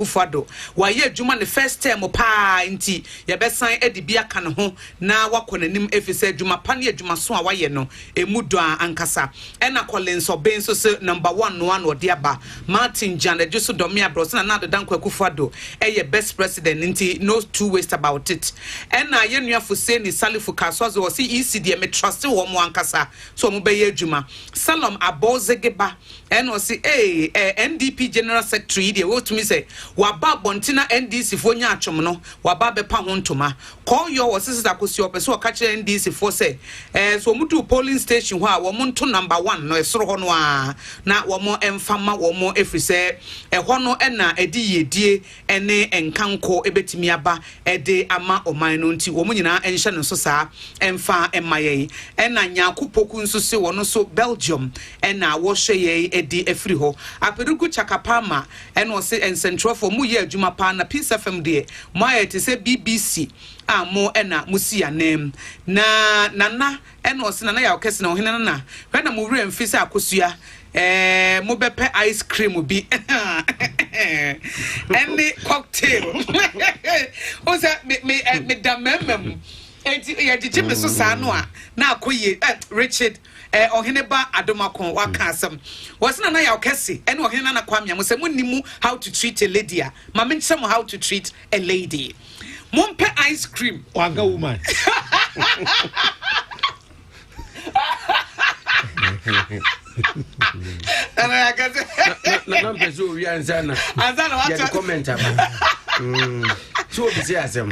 Akufo-Addo wayɛ adwuma ne first term paa nti yɛbɛsan de bi aka ne ho na wakɔ n'anim efisɛ adwuma pa ne adwumaso a wayɛ no emu dɔ a ankasa. Ɛna Collins Obeng nso se number one no ara na ɔde aba. Martin Gyan Adwo Dɔme Abrɛ ɔse Nana Addo Dankwa Akufo-Addo yɛ best president nti no two waste about it. Ɛna yɛn nua Fuseni Salifu Kasoazo ɔse EC deɛ me truste wɔn ankasa sɛ wɔn bɛyɛ adwuma. Salom Abɔzegeba Ɛna ɔse ee eh NDP general secretary yi deɛ wotumi sɛ waba abɔnten na NDC foɔ nya atwom no waba abɛpa ho ntoma. Kɔɔyɔ ɔse sesa Akosua ɔpɛ sɛ ɔka kyerɛ NDC foɔ sɛ eh sɛ wɔn duru polling station hɔ a wɔn nto number one no ɛsoro hɔ no ara na wɔn mfa ma wɔn ɛfiri sɛ ɛhɔ no na ɛde yiedie ne nkanko bɛtumi aba de ama ɔman no nti wɔn nyinaa nhyɛ no nso saa mfa mma yɛn. Ɛna Nyarko Poku nso se wɔn nso Belgium na wɔhwɛ yɛn de afiri hɔ. Aperugu Chakapama ɛna ɔse nsɛntwerɛfoɔ moyɛ adwuma paa na Peace FM deɛ moayɛ te sɛ BBC a mo na mosi anam. Na Nana Ɛna ɔse Nana Yaw Kɛse na Ɔhene Nana hwɛ na mo werɛ mfi sɛ akosua ɛɛ mo bɛpɛ ice cream bi ɛne cocktail o sɛ me me ɛ me da mmarima mu eti yɛgyegye me so saa no a na akɔ yie ɛ Richard ɛ Ɔhene ba Adomako waka asɛm wɔse Nana Yaw Kɛse ɛne Ɔhene Nana Kwame a mo sɛ mo nni mu how to treat a lady a ma me nkyerɛ mo how to treat a lady. Mompɛ ice cream. Wanka woman. Na mpɛ sɛ owi ansa na yɛde comment aba sɛ obi sɛ asɛm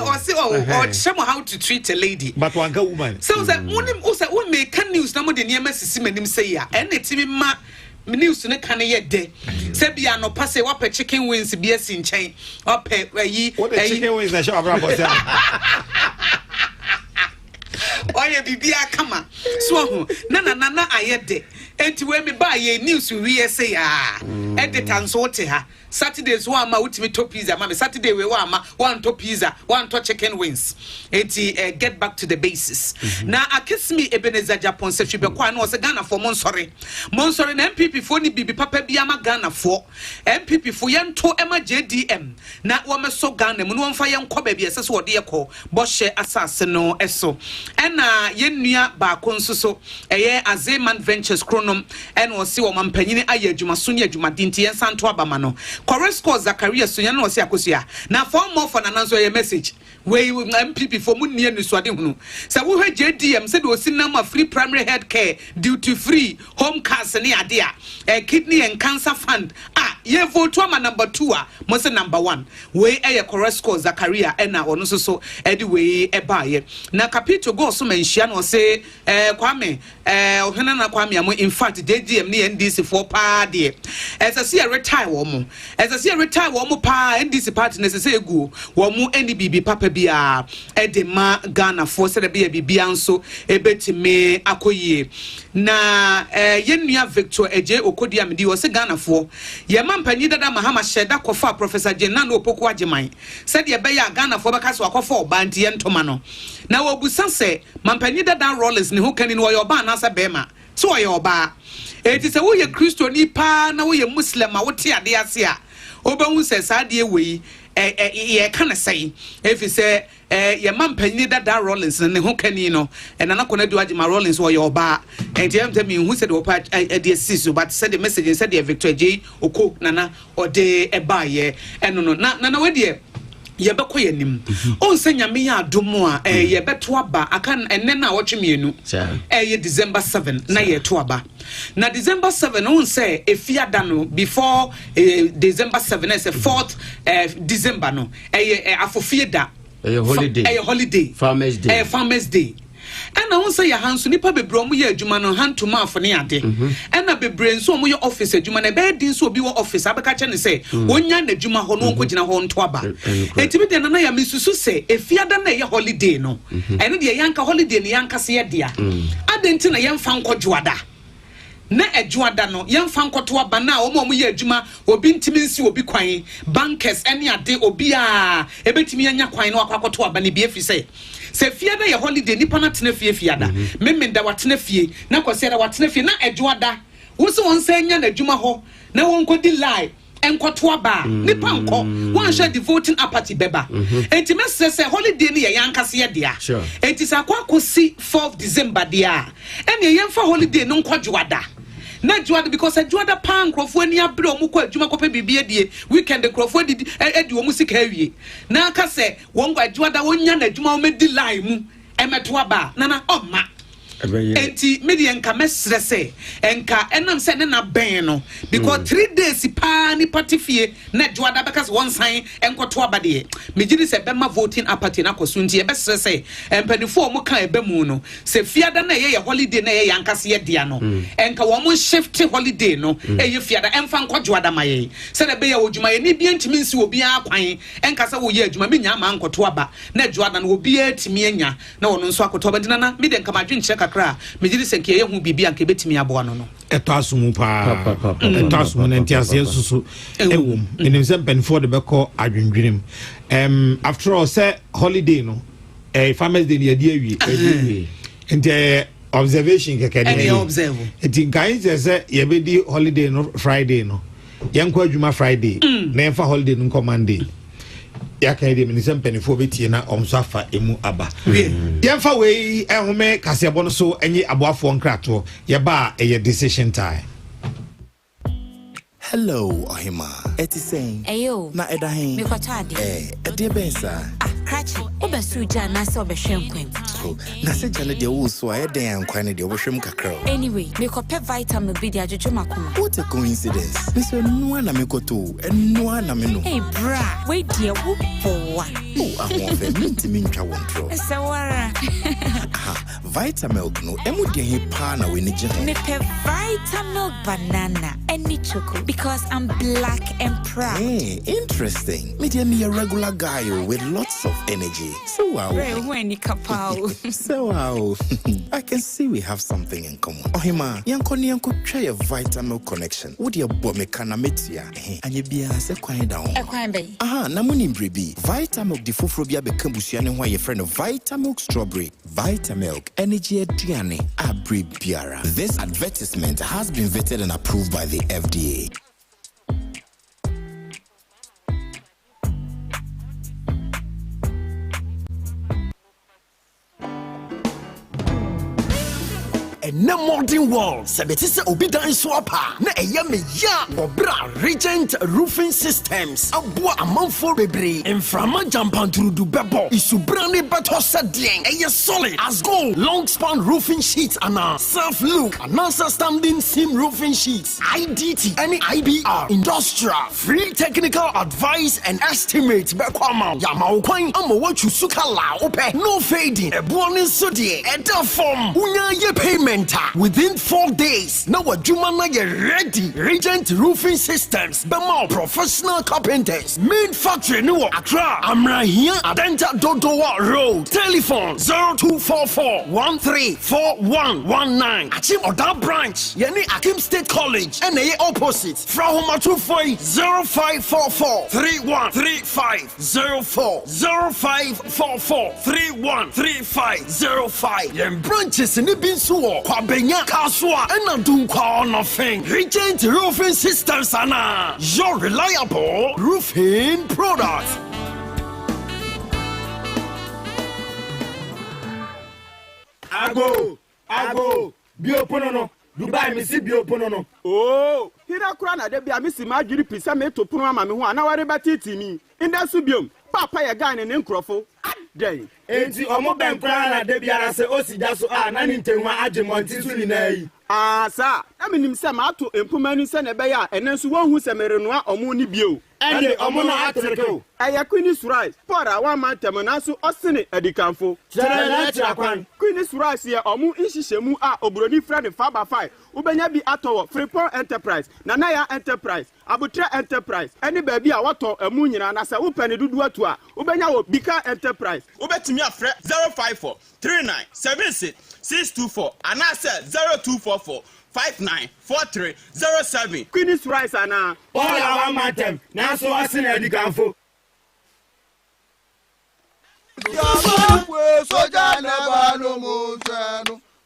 ɔse ɔkyerɛ mo how to treat a lady but wanka woman sɛ wo sɛ wonim wo sɛ womeka news na mode nneɛma sisi m'anim sɛ yi a ɛna ɛtumi ma News no ka no yɛ dɛ. Sɛ bi anɔpa sɛ wapɛ chicken wings bi asi nkyɛn, wapɛ ayi. Wode chicken wings na ɛhyɛ w'abrabɔ sɛ. Ɔyɛ biribiara kama. So ahu na na na na ayɛ dɛ. Enti wei me baa yɛ news wiɛ sɛ yaa. Editor nso wote ha. Saturday nso wamma wotumi tɔ pizza ma me Saturday wei wamma wantɔ pizza wantɔ chicken wings eti eh, get back to the basis mm -hmm. na akesimi Ebenezer Japan sɛ hwi bɛkɔ a na ɔsɛ Ghanafoɔ mo nsɔre mo nsɔre na NPP foɔ ne biribi papa bi ama Ghanafoɔ NPP foɔ yɛnto ɛma JDM na wɔmɛsɔ Ghana mu na wɔmfa yɛnkɔ baabi ɛsɛ sɛ wɔde yɛkɔ Bɔhyɛ Asase no so. Ɛna yɛn nua baako nso so, ɛyɛ Azeman Ventures kronom, ɛna ɔse ɔmampanyini ayɛ adwumaso ne adwumaden nti yɛnsan nto aba ma no. Kɔreskɔ Zakaria Sunya na ɔse Akosua, na four more for Nana nso ɛyɛ message. Wei NPP foɔ mo nni anisoade hunu. Sɛ wohwɛ JDM sɛdeɛ ɔsi nam a free primary health care, duty free, home cars ne ade a, eh, kidney and cancer fund a, yɛ vote ama number two a, mo se number one. Wei yɛ Koresko Zakaria ɛna ɔno nso so ɛde wei ɛbaeɛ. Na Kapito gɔɔ so manhyia no ɔse eh, Kwame eh, Ɔhene Nana Kwame Amoh in fact JGM ne NDC foɔ paa deɛ ɛsɛ sɛ yɛ retire wɔn mo. Ɛsɛ sɛ yɛ retire wɔn mo paa NDC party no ɛsɛ sɛ ɛguo. Wɔn mo ɛni biribi papa biara ɛde ma Ghanafoɔ sɛdeɛ ɛbɛyɛ biribiara nso ɛbɛtumi akɔ yie. Na eh, yɛn nua Victor Adjei Okodua Amedi ɔse Ghanafoɔ Yɛn mampanyin dada Mahama hyɛɛ da kɔfaa Professor Jane Nana Opoku Agyemang sɛdeɛ ɛbɛyɛ a Ghanafoɔ bɛka sɛ wakɔfa ɔbaa nti yɛntoma no. Na wɔbusa sɛ mampanyin dada Rawlings ne ho kani no ɔyɛ ɔbaa anaasɛ bɛɛma? Sɛ ɔyɛ ɔbaa. Enti sɛ woyɛ Kristoni paa na woyɛ Muslim a wote adeɛ ase a, wobɛhu sɛ saa adeɛ wei ɛ ɛ yɛreka no sɛn? Efisɛ Eh, yɛn mampanyin dada Rawlings no, ne ho kani no, eh, Nana Konadu Agyemang Rawlings, ɔyɛ ɔbaa. Enti ɛyɛ sɛ menhu sɛdeɛ wɔpɛ ɛde asi so, but sɛdeɛ message no, sɛdeɛ Victor Adjei Oko Nana ɔde ɛbaeɛ ɛno no. Na Nana wei deɛ, yɛbɛkɔ yɛn anim. Ɔn sɛ Nyame yɛ adom a, eh, yɛbɛto aba, aka ɛnnɛ na awɔtwe mmienu, ɛyɛ December 7 na yɛto aba. Na December 7, ɔn sɛ efiada no, before eh, December 7, ɛsɛ 4th eh, December no, ɛyɛ ɛ afofie da. Ɛyɛ holiday. Ɛyɛ holiday. Farmers day. Ɛyɛ farmers day. Ɛna ho sɛ yɛ ha nso nipa bebree wɔn yɛ adwuma no hand to mouth ne ade. Mhm. Ɛna bebree nso wɔn yɛ office adwuma no ɛbɛyɛ den sɛ obi wɔ office abɛka kyɛ ne sɛ mm. onya n'adwuma hɔ na wɔn mhm. gyina hɔ nto aba. Eti bi deɛ nana yɛ misusu sɛ efiada na ɛyɛ holiday no. Mhm. Ɛno deɛ yanka holiday no yanka se yɛ dea. Mm. Adan ti na yɛnfa nkɔ dwoada. Na Adwoada no yɛmfa nkɔto aba no a wɔn a wɔyɛ adwuma obi ntumi nsi obi kwan, bankers ne ade obiara ɛbɛtumi anya kwan na wakɔ akɔto aba no bi ɛfiri sɛ sɛ Fiada yɛ holiday nipa no atena fie Fiada, Memenda watena fie na Kwasiada watena fie na Adwoada wo sɛ wɔn nsa nya n'adwuma hɔ na wɔnkɔdi lie. Nkɔto aba a, nipa nkɔ. Wɔnhwɛ de voting apathy bɛba. Enti mɛsrɛ sɛ holiday no yɛ yɛn ankasa yɛ dea. Enti sɛ akɔ akɔsi 4th December deɛ a, ɛneɛ yɛmfa holiday no nkɔ Dwoada. Na Dwoada, because Dwoada paa nkurɔfoɔ ani abere, wɔn kɔ adwuma kɔpɛ biribi adie. Weekend nkurɔfoɔ adidi, adi wɔn sika awie. Na aka sɛ wɔn Dwoada wɔnya n'adwuma wɔmɛdi line mu ɛmɛto aba a, nana ɔmma. Enti me deɛ nka mɛsrɛ sɛ nka ɛnam sɛ ne na bɛn no, because 3 days paa nipa te fie na Dwoada bɛka sɛ wɔnsan nkɔto aba deɛ, megye di sɛ ɛbɛma voting apathy no akɔ so. Nti yɛbɛsrɛ sɛ mpanimfoɔ a wɔn ka ɛbɛ mu no sɛ fiada na ɛyɛ yɛ holiday na ɛyɛ yɛn ankasa yɛ dea no, nka wɔn shift holiday no ɛyɛ fiada ɛmfa nkɔ Dwoada ma yɛn, sɛdeɛ ɛbɛyɛ odwumayɛni bi ntumi nsi obiara kwan ɛnka sɛ woyɛ adwuma menya ama nkɔto aba, na Dwoada no obiara tumi anya na ɔno nso akɔtɔ aba. Nti nana, me deɛ nka madwenkyerɛ kakra a megye di sɛ nka yɛyɛ ho biribi a nka ɛbɛtumi aboa no. Ɛtɔ aso mu paa, ɛtɔ aso mu na nteaseɛ nso so ɛwɔ mu. Ɛnim sɛ mpanimfoɔ de bɛkɔ adwendwene mu. After all, sɛ holiday no ɛyɛ Farmers Day no yɛde awie, nti ɛyɛ observation kɛkɛ ne ɛyɛ. Nti nkae sɛ yɛbɛdi holiday no Friday no, yɛnkɔ adwuma Friday na yɛmfa holiday no nkɔ Monday. Yɛaka yi deɛ, mene sɛ mpanimfoɔ bɛtie na ɔm nso afa ɛmu aba. Yɛmfa wei ɛhome kaseɛbɔ no so ɛnye aboafoɔ nkratoɔ. Yɛba a, ɛyɛ decision time. Hello, Ɔhema. Ɛte sɛn? Ɛyɛ o. Na ɛda he? Mekɔtɔ adeɛ. Ɛdeɛ bɛn saa? Ah, krakye, wobɛso gya anaasɛ wobɛhwɛ nkwan? Oh, na sɛ gya no deɛ wo so a, ɛyɛ dɛn ankwan no deɛ wobɛhwɛ mu kakra o. Anyway, mekɔpɛ vitamin bi de adwodwo m'akoma. What a coincidence. Mesɛ ɛnoa na mekɔtɔ o, ɛnoa na menom. Ei bra, wei deɛ woboa. Oh, ahoɔfɛ, mentumi ntwa wo ntorɔ. Sɛ wara. Aha, Vitamilk no, ɛmu deɛ he paa na w'ani gye ho? Mepɛ Vitamilk banana ɛne choco because I'm black and proud. Hey, interesting. Me deɛ meyɛ regular guy o, with lots of energy. So wow. Brɛ ho ani ka paa o. So wow. I can see we have something in common. Ɔhema, yɛnkɔ ne yɛnkɔtwa yɛ Vitamilk connection. Wo deɛ bɔ me ka na metua. Ɛhe, anyɛ biara sɛ kwan da ho. Ɛkwan bɛyi? Aha, na monim biribi. Vitamilk de foforɔ bi abɛka busua ne ho a yɛfrɛ no Vitamilk Strawberry. Vitamilk, energy aduane abre biara. This advertisement has been vetted and approved by the FDA. Ɛnɛ modern world, sɛ mete sɛ obi dan so apa na ɛyɛ me ya wɔ berɛ a Regent Roofing Systems aboa amanfoɔ bebree. Mframa gyampanturudu bɛbɔ, isubra ne bɛtɔ sɛ deɛn, ɛyɛ solid as gold. Long span roofing sheets anaa self look anaasɛ standing seam roofing sheets, IDT ɛne IBR industrial, free technical advice and estimate bɛkɔ ama wo. Yɛama wo kwan ama woatwu so colour a wopɛ, no fading. Ɛboɔ no nso deɛ, ɛda fam. Wonya yɛ payment a, within 4 days na w'adwuma no yɛ ready. Regent Roofing Systems bɛma wo professional carpenters. Main factory ne wɔ Accra, Amrahia, Adenta Dodowa Road. Telephone 0244 134119. Akyem Ɔda branch, yɛne Akim State College ɛna ɛyɛ opposite. Fra ahomatorofoɔ yi 0544 313504, 0544 313505. Yɛn branches ne bi nso wɔ Kwabenya, Kasoa ɛna Dunkwa Ɔnɔfen. Regent Roofing Systems ana your reliable roofing product. Ago ago bio pono no Dubai mesi bio pono no. Oo, hira kora na da bi a mesi m'adwene pi sɛ meto pono ama me ho a na wɔrebɛtete mi ndɛ so biom. Paapa yɛ guy ne ne nkurɔfo adɛn? Enti ɔmo bɛn koraa na da biara sɛ osi gya so a na ne ntɛnhua agye mmɔnten so nyinaa yi? Aa, saa na menim sɛ maato mpoma ni sɛnea ɛbɛyɛ a ɛnɛ nso wɔnhu sɛ merenoa ɔmo ne bio. Ɛne ɔmo no aterekew. Ɛyɛ Queenie's Rice. Paul a wamma ntɛm nanso ɔsene adikanfo. Kyerɛ n'akyira kwan. Queenie's Rice yɛ ɔmo nhyehyɛmu a oburoni frɛ no 5x5. Wobɛnya bi atɔ wɔ Frimpong Enterprise, Nanaya Enterprise, Abotrɛ Enterprise ɛne baabi a wɔtɔn ɛmu nyinaa, na sɛ wopɛ ne dodoɔ atu a, wobɛnya wɔ Bika Enterprise. Wobɛtumi afrɛ 054 39 76 624 anaasɛ 0244 59 43 07. Queenie's Rice anaa? Paul a wamma ntɛm nanso ɔsene adikanfo. Soja never no mo.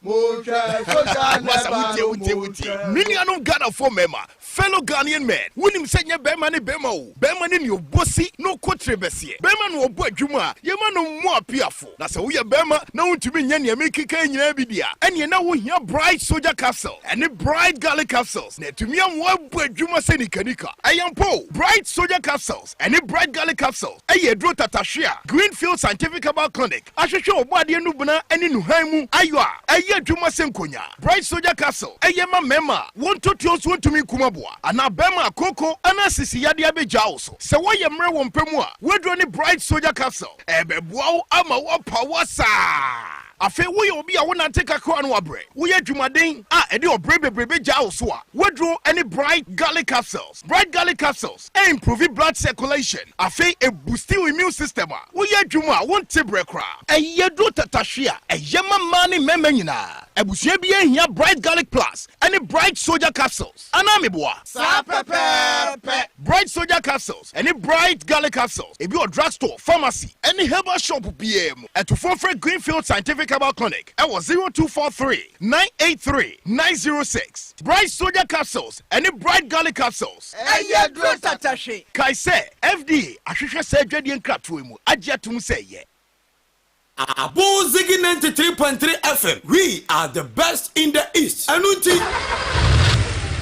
Masa wotie wotie wotie. Me nuanom Ghanafoɔ mmarima, fellow Ghanaian men, wonim sɛ nyɛ barima ne barima o. Barima ne nea ɔbɔ si na ɔkɔ tire bɛseɛ. Barima na ɔbɔ adwuma a yɛma no mmoa apiafo. Na sɛ woyɛ barima na wontumi nyɛ nea merekeka yi nyinaa bi deɛ a, ɛnneɛ na wohia Bright Soldier Capsule ɛne Bright Garlic Capsules na atumi ama woabɔ adwuma sɛ nikanika. Ɛyɛ ampa o, Bright Soldier Capsules ɛne Bright Garlic Capsules ɛyɛ aduro tatahwe a Greenfield Scientific Herbal Clinic ahwehwɛ ɔbɔadeɛ nnubena ne nnuhan mu ayɔ a ɛyɛ adwuma sɛ nkonyaa. Bright Soldier Capsule ɛyɛ ma mmarima a wɔn ntɔtuo nso ntumi nkum aboa anaa barima a kooko anaa sisi yadeɛ abɛgyaa wo so. Sɛ woayɛ mmerɛ wɔ mpa mu a, w'aduro ne Bright Soldier Capsule. Ɛbɛboa wo ama woapa wo asaa. Afei woyɛ obi a wonante kakra na woabrɛ, woyɛ adwumaden a ɛde ɔbrɛ bebrebe gyaa wo so a, w'aduro ne Bright Garlic Capsules. Bright Garlic Capsules improve blood circulation, afei ɛboosti wo immune system a woyɛ adwuma a wonte brɛ koraa. Ɛyɛ aduro tatahwe a ɛyɛ ma mmaa ne mmarima nyinaa. Abusua biara hia Bright Garlic Plus ne Bright Soldier Capsules. Anaa meboa? Saa pɛpɛɛpɛ. Bright Soldier Capsules ne Bright Garlic Capsules, ebi wɔ drugstore, pharmacy, ne herbal shop biara mu. Atufoɔ frɛ Greenfield Scientific Herbal Clinic wɔ 0243 983 906. Bright Soldier Capsules ne Bright Garlic Capsules. Ɛyɛ duro tatahwe. Kae sɛ, FDA ahwehwɛ saa adwadie nkratoɔ yi mu agye atom sɛ ɛyɛ. Abozigi 93.3 FM we are the best in the east ɛno nti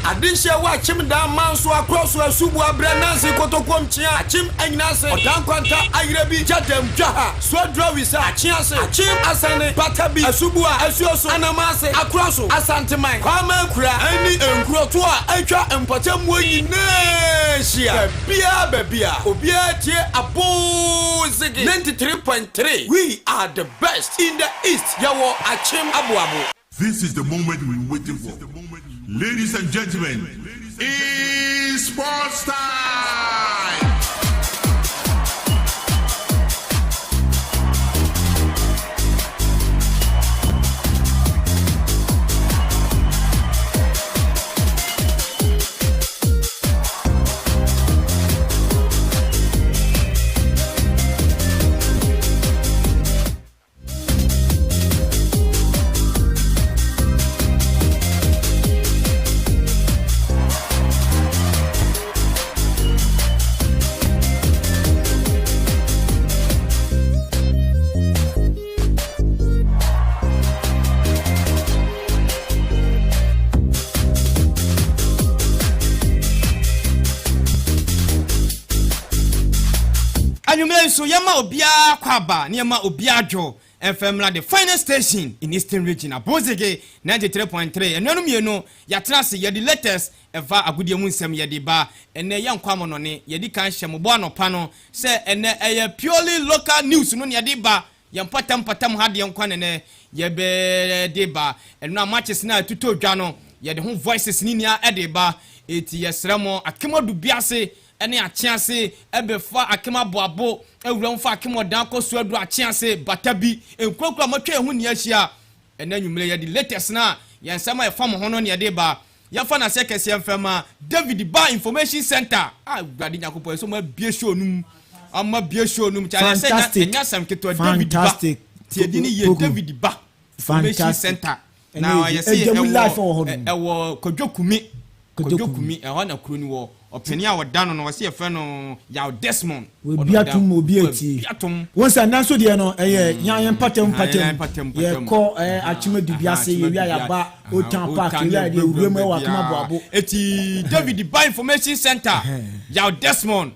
Adehyeɛ wɔ Akyem daa manso akorɔ so asubu abrɛ nanse kotokuom kyea Akyem anyina ase ɔdan kwanta ayerɛ bi gya dam dwa ha suadura wisa akye ase Akyem asane bata bi asubua asuo so anama ase akorɔ so Asanteman Kwame akura ɛne nkurotoɔ a atwa mpɔtamuo nyinaa hyia Baabiara baabi a obiara tie Abozege 93.3 we are the best in the east yɛwɔ Akyem Aboabo. This is the moment we've been waiting for. Ladies and gentlemen, it's sports time! Anwummerɛ nso yɛma obiara kɔ aba na yɛma obiara dwo mfa mmra the finest station in Eastern Region Abozege 93.3 Anuanom mmienu yɛatena ase yɛde latest ɛfa agodie mu nsɛm yɛde ba ɛnnɛ yɛnkɔ amɔnɔne yɛdi kan hyɛ mo bɔ anɔpa no sɛ ɛnnɛ ɛyɛ purely local news no na yɛde ba Yɛn mpɔtam mpɔtam ha deɛ nkwa nɛnɛ yɛbɛ de ba ɛno a matches no a ɛtotɔ dwa no yɛde ho voices ne nia ɛde ba eti yɛsrɛ mo akem adu biase ɛne akyease ɛbɛfa akem aboabo awura mu fa akem ɔdan kɔ so aduru akyease bata bi nkurakura mɔtwa yɛn ho nia ahyia ɛnɛ anwummere yɛde latest no a yɛn nsɛm a ɛfa mo ho no ne yɛde ba Yɛmfa n'aseɛ kɛseɛ mfa ma David Ba Information Center. Ah, Awurade Nyankopɔn, ɛsɛ ɔmo abie show no mu. Ɔmo abie show no mu. Kyale sɛ Fantastic. ɛnyɛ asɛm ketewa. David Ba. Fantastic. Tie di ne yie. Program. David Ba Information Fantastic. Center. Ɛne Na ɛgya- yɛse ɛgya mu life wɔ hɔ ɛwɔ nom. ɛwɔ Kwadwo Kumi. Kwadwo Kwadwo Kumi, ɛhɔ na kuro no wɔ. Ɔpanin a ɔda no no, wɔse yɛfrɛ no Yaw Desmond. Obi atom ma obi atie. Wɔn sɛ nanso deɛ no ɛyɛ yan yɛn mpatam mpatam yɛkɔ ɛɛ akyema dubi ase yɛwia yaba Old Town Park yɛwia yɛde ewura mu ɛwɔ akema boabo. Eti David ba information center Yaw Desmond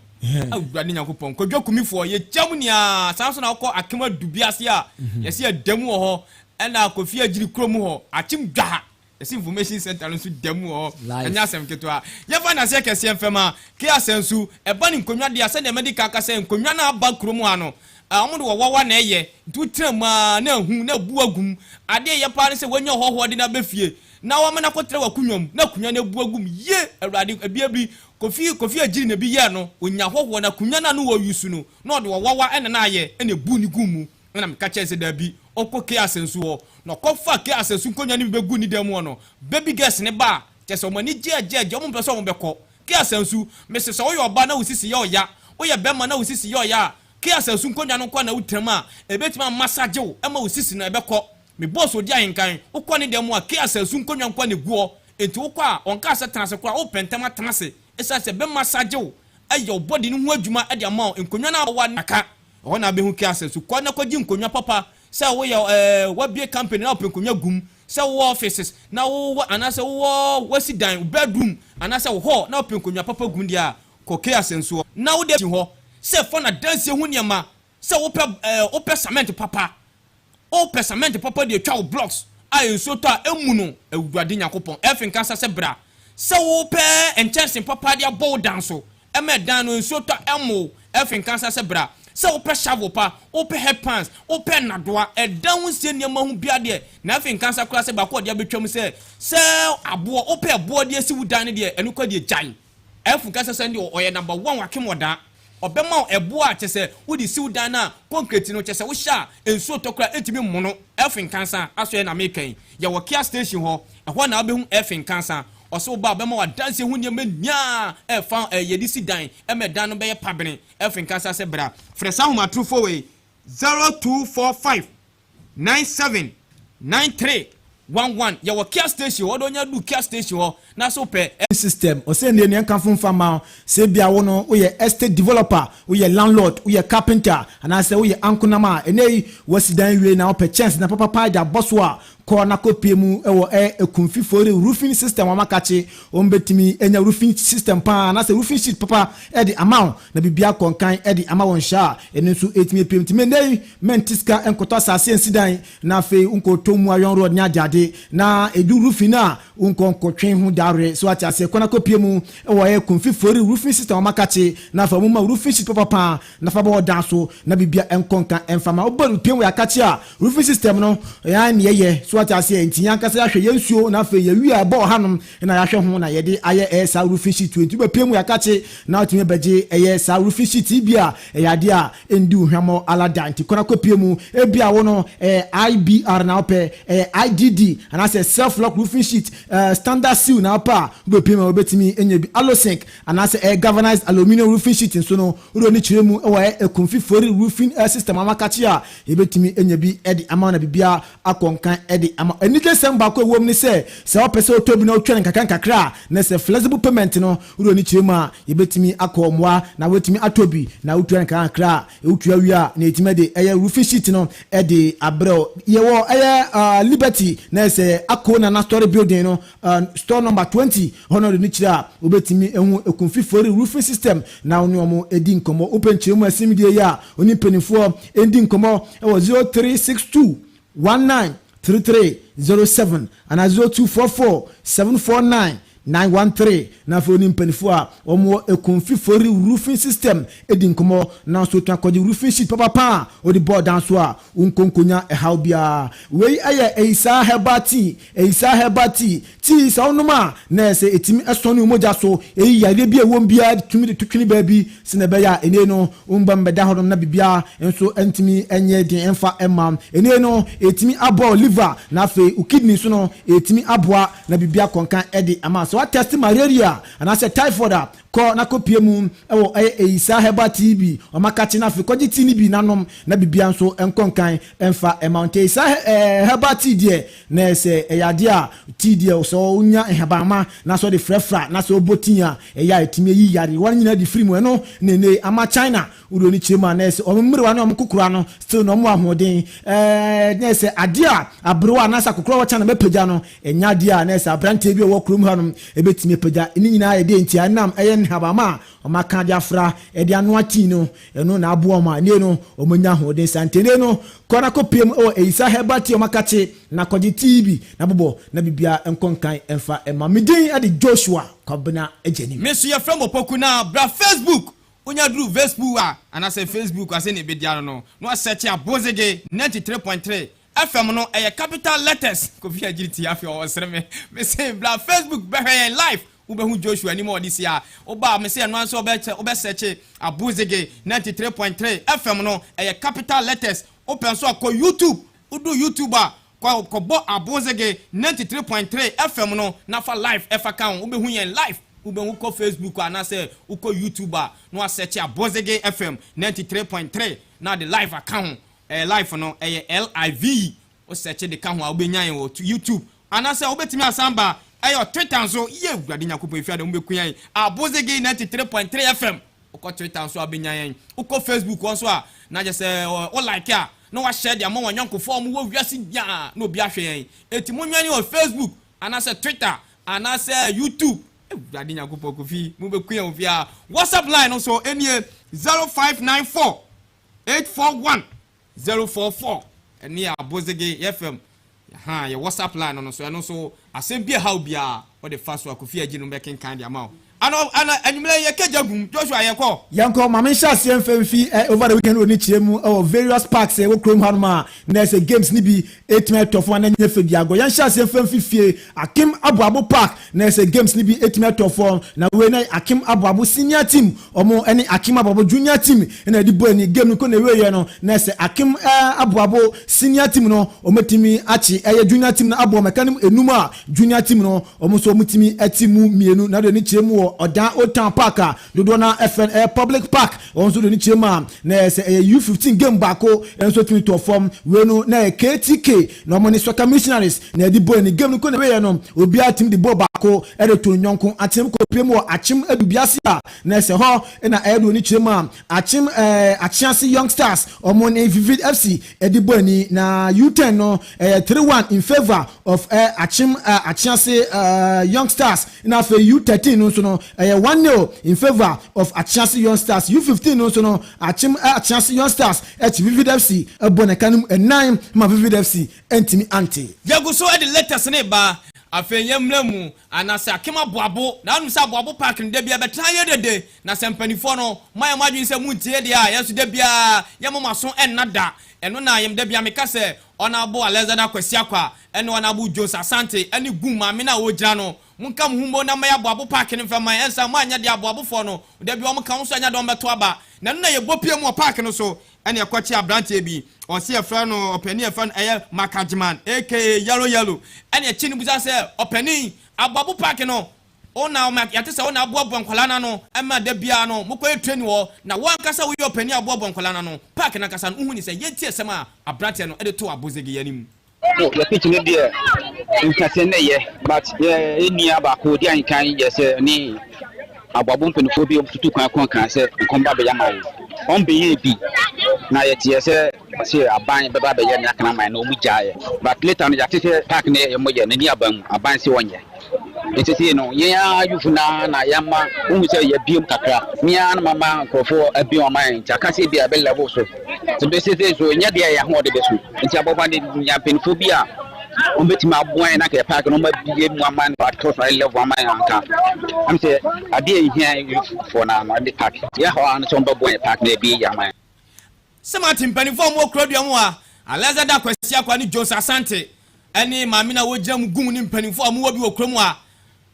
awurade nyankopɔn kwadwo kumifoɔ yɛkyia mu nia saa nso na wokɔ akema dubi ase a yɛse yɛda mu wɔ hɔ ɛna kofi agyiri kurom hɔ akyem dwaha Yɛsi information center no nso da mu wɔ hɔ. Ɛnyɛ asɛm ketewa. Yɛmfa nnaseɛ kɛseɛ mfɛm a, Kea Sansu, ɛba ne nkonnwa deɛ a, sɛdeɛ madi kan aka sɛ nkonnwa no a aba kurom ha no, wɔn de wɔwawa na ɛyɛ. Nti wotena mu ara na ahu na abu agu mu. Adeɛ a ɛyɛ paa ne sɛ woanya ɔhɔhoɔ de no aba fie na wama no akɔtena w'akonnwa mu na akonnwa no abu agu mu. Yie! Awurade, ɛbea bi, Kofi, Kofi Agyiri na ɛbi yɛɛ no, ɔnya hɔhoɔ no akonnwa no a na ɔuse no, na ɔde ɔwawa na na ayɛ na ɛbuu no guu mu. Ɛnna meka kyerɛɛ no sɛ, Dabi, ɔnkɔ K. Asensu hɔ. Na ɔkɔfaa K. Asensu nkonnwa no bi bɛguu ne dan mu hɔ no, baby girls no ba a, kyerɛ sɛ wɔn ani gye agye agye, wɔmpɛ sɛ wɔbɛkɔ. K. Asensu, mese sɛ woyɛ ɔbaa na wo sisi yɛ ɔya, woyɛ barima na wo sisi yɛ ɔya a, K. Asensu nkonnwa no nko ara na wotena mu a, ɛbɛtumi amassage wo ma wo sisi no ɛbɛkɔ. Me boss odi ahenkan, wokɔ ne dan mu a, kea sɛ asu nkonnwa nko ara na egu hɔ. Enti wokɔ a, ɔnkaa sɛ tena ase koraa, wopɛ ntɛm atena ase. Esiane sɛ ɛbɛmassage wo, ayɛ wo body no ho adwuma de ama wo, nkonnwa no a aka. Ɛhɔ na wobɛhu kea sɛ asu. Kɔ na kɔgye nkonnwa papa. Sɛ woyɛ ɛɛ, woabue company na wopɛ nkonnwa gu mu, sɛ wowɔ offices na wowɔ anaasɛ wowɔ woasi dan, wo bedroom anaasɛ wo hall na wopɛ nkonnwa papa gu mu deɛ a, kɔ kea sɛ nsuo. Na wode si hɔ sɛ fa no adansie ho nneɛma, sɛ wopɛ ɛɛ, wopɛ cement papa, Wopɛ cement papa de atwa wo blocks a nsuo tɔ a ɛmmu no, Awurade Nyankopɔn ɛfe nkasa sɛ bra. Sɛ wopɛ nkyɛnse papa de abɔ wo dan so ma ɛdan no nsuo tɔ a ɛmmo wo, ɛfe nkasa sɛ bra. Sɛ wopɛ shovel pa, wopɛ head pans, wopɛ nnadoa, ɛdan ho nsie nneɛma ho biara deɛ, na ɛfe nkasa koraa sɛ baako a ɔde abɛtwam sɛ, sɛ aboɔ, wopɛ ɛboɔ de asi wo dan no deɛ, ɛno koraa deɛ gyae. Ɛfo kasa sɛ ɛnde ɔyɛ number one wakem ɔdaa. Ɔbɛma wo ɛboɔ a kyɛsɛ wode siw dan no a concrete no kyɛsɛ wohyɛ a nsuo tɔ koraa ɛntumi mmono. Ɛfo Nkansa asoɛɛ na meka yi. Yɛwɔ Kia station hɔ. Ɛhɔ na wobɛhu Ɛfo Nkansa. Ɔse woba a ɔbɛma wo adanseɛ ho nneɛma nyinaa ɛfa yɛde si dan ɛma ɛdan no bɛyɛ pabene. Ɛfo Nkansa sɛ bra. Frɛ saa ahomatorofoɔ wei 0245 97 93 11 yɛwɔ Kia station hɔ, wode onya du Kia station hɔ na so pɛ. System, ɔsɛ ndeɛ neɛ nkamfo mfa mma wo, sɛ ebia wo no woyɛ estate developer, woyɛ landlord, woyɛ carpenter, anaasɛ woyɛ ankonam a, ɛnɛ yi woasi dan wie na wopɛ kyɛnse dan papapa de abɔ so a, kɔ na kɔ pie mu wɔ ɛ Ekumfi Fori roofing system wɔn akakye, wɔn bɛtumi anya roofing system paa anaasɛ roofing sheet papa de ama wo na biribi akɔ nkan de ama wo nhyɛ a ɛno nso ɛtumi apue mu. Nti me nnɛ yi Mente sika nkɔtɔ asase nsi dan na afei wonkɔtɔ mu iron rod ne adeade na edu roofing no a wonkɔ nkɔtwe ho dawere so ate aseɛ kɔ na kɔpie mu wɔ ɛyɛ Kumfi Fori roofing system wɔn akakye na afei wɔn ma roofing sheet papapa na fa bɔ ɔdan so na bibia nkɔ nka ɛmfa ma wobɔ pie mu yɛ akakye a roofing system no yɛn ne yɛyɛ so ate aseɛ nti yɛn ankasa yɛahwɛ yɛn nsuo na afei yɛwie a ɛbɔ ɔhanom na yɛahwɛ ho na yɛde ayɛ ɛyɛ saa roofing sheet nti wobɛpie mu yɛ akakye na wotumi bɛgye ɛyɛ saa roofing sheet yi bi a ɛyɛ adeɛ a Ɛndi wo hwammɔ ara da nti kɔ na kɔpue mu. Ebia wo no, ɛyɛ IBR na wopɛ, ɛyɛ IDD, anaasɛ self-lock roofing sheet, standard seal na wopɛ a, wobɛpue mu a wobɛtumi anya bi. Aluzinc anaasɛ ɛyɛ galvanized aluminium roofing sheet nso no, wode w'ani kyerɛ mu wɔ ɛyɛ Ekumfi Fori Roofing System amakakye a, yɛbɛtumi anya bi de ama wo na biribiara akɔ nkan de ama wo. Anigyesɛm baako a ɛwɔ mu ne sɛ, sɛ wopɛ sɛ wotɔ bi na wotwa no nkakra nkakra a, na sɛ flexible payment no, Wode w'ani kyerɛ mu a, yɛbɛtumi akɔ mmoa na woatumi atɔ bi na wotua no nkakrankakra a, wotua wie a na yɛtumi de ɛyɛ roofing sheet no de abrɛ wo. Yɛwɔ ɛyɛ Liberty na ɛsɛ Ako Nana Story Building no store number 20 hɔ na wode no kyerɛ a wobɛtumi ahu Ekumfi Fori roofing system na wo ne wɔn adi nkɔmmɔ. Wopɛ nkyerɛmu a ɛsen deɛ yi a, wo ne mpanimfoɔ ndi nkɔmmɔ wɔ 0362 19 33 07 anaa 0244 749 913 na afei ɔne mpaninfoɔ a wɔn wɔ Ekumfi Fori Roofing System di nkɔmmɔ na nso twa kɔgye roofing sheet papapa a wode bɔ dan so a wo nkonkonya ɛhaw biara. Wei yɛ Eyisaa Herbal Tea, Eyisaa Herbal Tea, Tea yi sɛ wonom a na ɛyɛ sɛ ɛtumi sɔne wo mogya so, ɛyi yareɛ bi a ɛwɔ mu biara tumi de to twene baabi sɛdeɛ ɛbɛyɛ a ɛnei no wo mma mmɛda hɔnom na biribiara nso ntumi nyɛ den mfa mma wo. Ɛnei no ɛtumi aboa wo liver na afei wo kidney nso no ɛtumi aboa na biribi akɔ nkan de ama wo. Sɛ woatɛste malaria anaasɛ typhoid a, kɔ na kɔpue mu wɔ ɛyɛ Eyisaa herbal tea bi, wɔn akakye na afei kɔgye tea no bi na nom na biribiara nso nkɔ nkan mfa mma wo. Nti Eyisaa herbal tea deɛ na ɛyɛ sɛ ɛyɛ adeɛ a tea deɛ sɛ wonya nhabamma na sɛ wode frafra na sɛ wobɔ tea a ɛyɛ a ɛtumi ayi yarewa no nyinaa de firi mu. Ɛno na ɛnnɛ yi ama China Wode w'ani kyerɛ mu a, na ɛyɛ sɛ wɔn mmerewa ne wɔn nkokora no still na wɔn wɔ ahoɔden. Ɛɛ, na ɛyɛ sɛ adeɛ a aberewa anaasɛ akokora a ɔwɔ China bɛpagya no, ɛnyɛ adeɛ a na ɛyɛ sɛ aberanteɛ bi a ɔwɔ kurom hanom bɛtumi apagya. Ne nyinaa yɛ deɛ nti a ɛnam ɛyɛ nhabamma a wɔaka de afra de anoa tea no, ɛno na aboa wɔn a ɛnnɛ no wɔanya ahoɔden saa. Nti ɛnnɛ no, kɔ na kɔpue mu wɔ Eyisa Herbal Tea a wɔakakye na kɔgye tea yi bi na bobɔ na biribiara nkɔ nkan mfa mma. Me din de Joshua Kwabena Agyanim. Me nso yɛfrɛ me Opoku na bra Facebook Wonya duru Vespu a anaasɛ Facebook a sɛnea ebedi ano no, na wɔasɛkye Abozege 93.3 FM no, ɛyɛ capital letters. Kofi Agyiri tie afei ɔresere me. Mese bra Facebook bɛhwɛ yɛn live, wobɛhu Joshua anim a ɔde si a. Woba a, mese ɛno ara nso wobɛsɛkye Abozege 93.3 FM no, ɛyɛ capital letters. Wopɛ nso a kɔ YouTube, wodu YouTube a, kɔ kɔbɔ Abozege 93.3 FM no na fa live ɛfa ka ho, wobɛhu yɛn live. Wobɛhu kɔ Facebook anaasɛ wokɔ YouTube a na wasɛkye Abɔzege FM 93.3 na ade live aka ho. Ɛyɛ live no, ɛyɛ L-I-V-E. Wo search de ka ho a wobɛnya yɛn wɔ YouTube anaasɛ wobɛtumi asan ba ɛyɛ Twitter nso. Yɛ Awurade Nyankopɔn efi ade mobɛku yɛn. Abozege 93.3 FM. Wokɔ Twitter nso a wobɛnya yɛn. Wokɔ Facebook hɔ nso a na kyerɛ sɛ wo like a na wahyɛ de ama wɔn nyɔnkofoɔ a wɔwɔ wiase nyinaa na obi ahwɛ yɛn. Eti monwɛn wɔ Facebook anaasɛ Twitter anaasɛ YouTube. Awurade Nyankopɔn, Kofi, mobɛku yɛn wɔ fie a. WhatsApp line no nso enie, 0594 841 044. Ɛne yɛ Abozege FM ha yɛ WhatsApp line no so. Ɛno nso asɛm bi ɛhaw biara wɔde fa so a, Kofi agyi no bɛkenkan de ama wo. Ana ana anwummerɛ yɛ kagya gum Joshua yɛkɔ. Yɛnkɔ maame nhyɛ aseɛ mfɛmfi over the weekend wɔ ne kyerɛ mu ɛwɔ various parks ɛwɔ kurom hanom a na ɛsɛ games ni bi ɛtumi ɛtɔ fam a na nyɛ fɛ di agorɔ. Yɛnhyɛ aseɛ mfɛmfi fie Akim Aboabo Park na ɛsɛ games ni bi ɛtumi ɛtɔ fam, na wei na Akim Aboabo senior team ɔmo ɛne Akim Aboabo junior team ɛna ɛde bɔ ani. Game no kɔ na ewie no na ɛsɛ Akim Aboabo senior team no ɔmo tumi akyi ɛyɛ junior team no abɔ mɛka no enum a junior team no ɔmo nso ɔmo tumi ɛti mu mmienu. Na de ne kyerɛ mu wɔ Ɔdan Old Town Park a dodoɔ na ɛfɛ ɛyɛ public park, wɔn nso de ne kyerɛ mu a na ɛsɛ ɛyɛ U15 game baako nso tumi tɔ fam. Wei no na ɛyɛ KTK na wɔn ne Soccer Missionaries na ɛde bɔ ani. Game no kɔ na ɛwɛyɛ no, obiara tumi de bɔ baako ɛde to ne nyɔnko akyem kɔ mu wɔ Akyem Adubiase a na ɛsɛ hɔ ɛna ɛyɛ de oni kyerɛ mu a Akyem Akyease Young Stars wɔn ne Vivid FC ɛde bɔ ani, na U10 no ɛyɛ 3-1 in favour of Akyem Akyease Young Stars, na afei U13 no nso no ɛyɛ 1-0 in favour of Akyease Young Stars. U15 no nso no, Akyem Akyease Young Stars ɛkyi Vivid FC ɛbɔ ne ka no mu ɛnan ma Vivid FC ɛntumi ante. Yɛgu so de latest ne ba. Afei yɛmmrɛ mu anaasɛ Akem Aboabo na anom sɛ Aboabo Park no da bia bɛtena yɛ dede, na sɛ mpanimfoɔ no moayɛ mo adwene sɛ montie deɛ a, yɛn nso da biara yɛmmɔ mo aso ɛnna da. Ɛno na yɛm da bia meka sɛ Ɔnabo Alexander Kwasi Akwa ɛne Ɔnabo Jones Asante ɛne Gum maame no a wɔgyina no, monka mo ho mmo na mɛyɛ Aboabo Park no mfɛma ɛnsa moanyɛ deɛ aboabofoɔ no da bi wɔn ka ho so ɛnyɛ dɔm bɛto aba. Na ɛno na yɛbɔ pie mu wɔ park no so ɛne ɛkɔkye aberanteɛ bi, ɔse yɛfrɛ no ɔpanin, yɛfrɛ no ɛyɛ Makagyeman aka Yellow Yellow. Ɛne ɛkyi no busa sɛ, ɔpanin, Aboabo Park no wo na yɛte sɛ wo na aboaboa nkwadaa no ano ɛma da biara no mokɔyɛ training wɔ, na wo ankasa woyɛ ɔpanin aboaboa nkwadaa no ano, park no ankasa no wohu ne sɛ? Yɛntie asɛm a aberanteɛ no de to Abozege yɛ anim. No, yɛ pitch no deɛ nkasɛ na ɛyɛ, but yɛ nua baako odi ahenkan yɛ sɛ ne aboabo mpanimfoɔ bi tutu kwan kɔn kan sɛ nkɔm ba bɛyɛ ama yɛn. Wɔn bɛyɛ bi na yɛteɛ sɛ sɛ aban bɛba bɛyɛ ne akana man na wɔn gyaeɛ, but later no yɛate sɛ park no yɛ yɛ n'ani aban mu aban sɛ wɔnyɛ. Nti sei no yɛn ara youth naa na yɛama wohu sɛ yɛabiem kakra. Me ara na mama nkurɔfoɔ abiem ama yɛn, nti aka sɛ bi a ɛbɛ level so nti bɛsese so nyɛ deɛ yɛn ahoɔden bɛso. Nti abɔfra de nya mpanimfoɔ bi a wɔbɛtumi aboa yɛn na kɛ park no wɔabie mu ama no atɔ so ayɛ level ama yɛn anka ɛm sɛ adeɛ a ɛhia youthfoɔ no ano ɛde park yɛ hɔ ara no sɛ wɔbɛboa yɛn park na ɛbie yɛ ama yɛn. Sɛ mate mpanimfoɔ a wɔwɔ kurodua mu a Alexander Kwasi Akwa ne Jones Asante ne maame no a wɔgyina mu gum ne mpanimfoɔ a wɔwɔ bi wɔ kurom a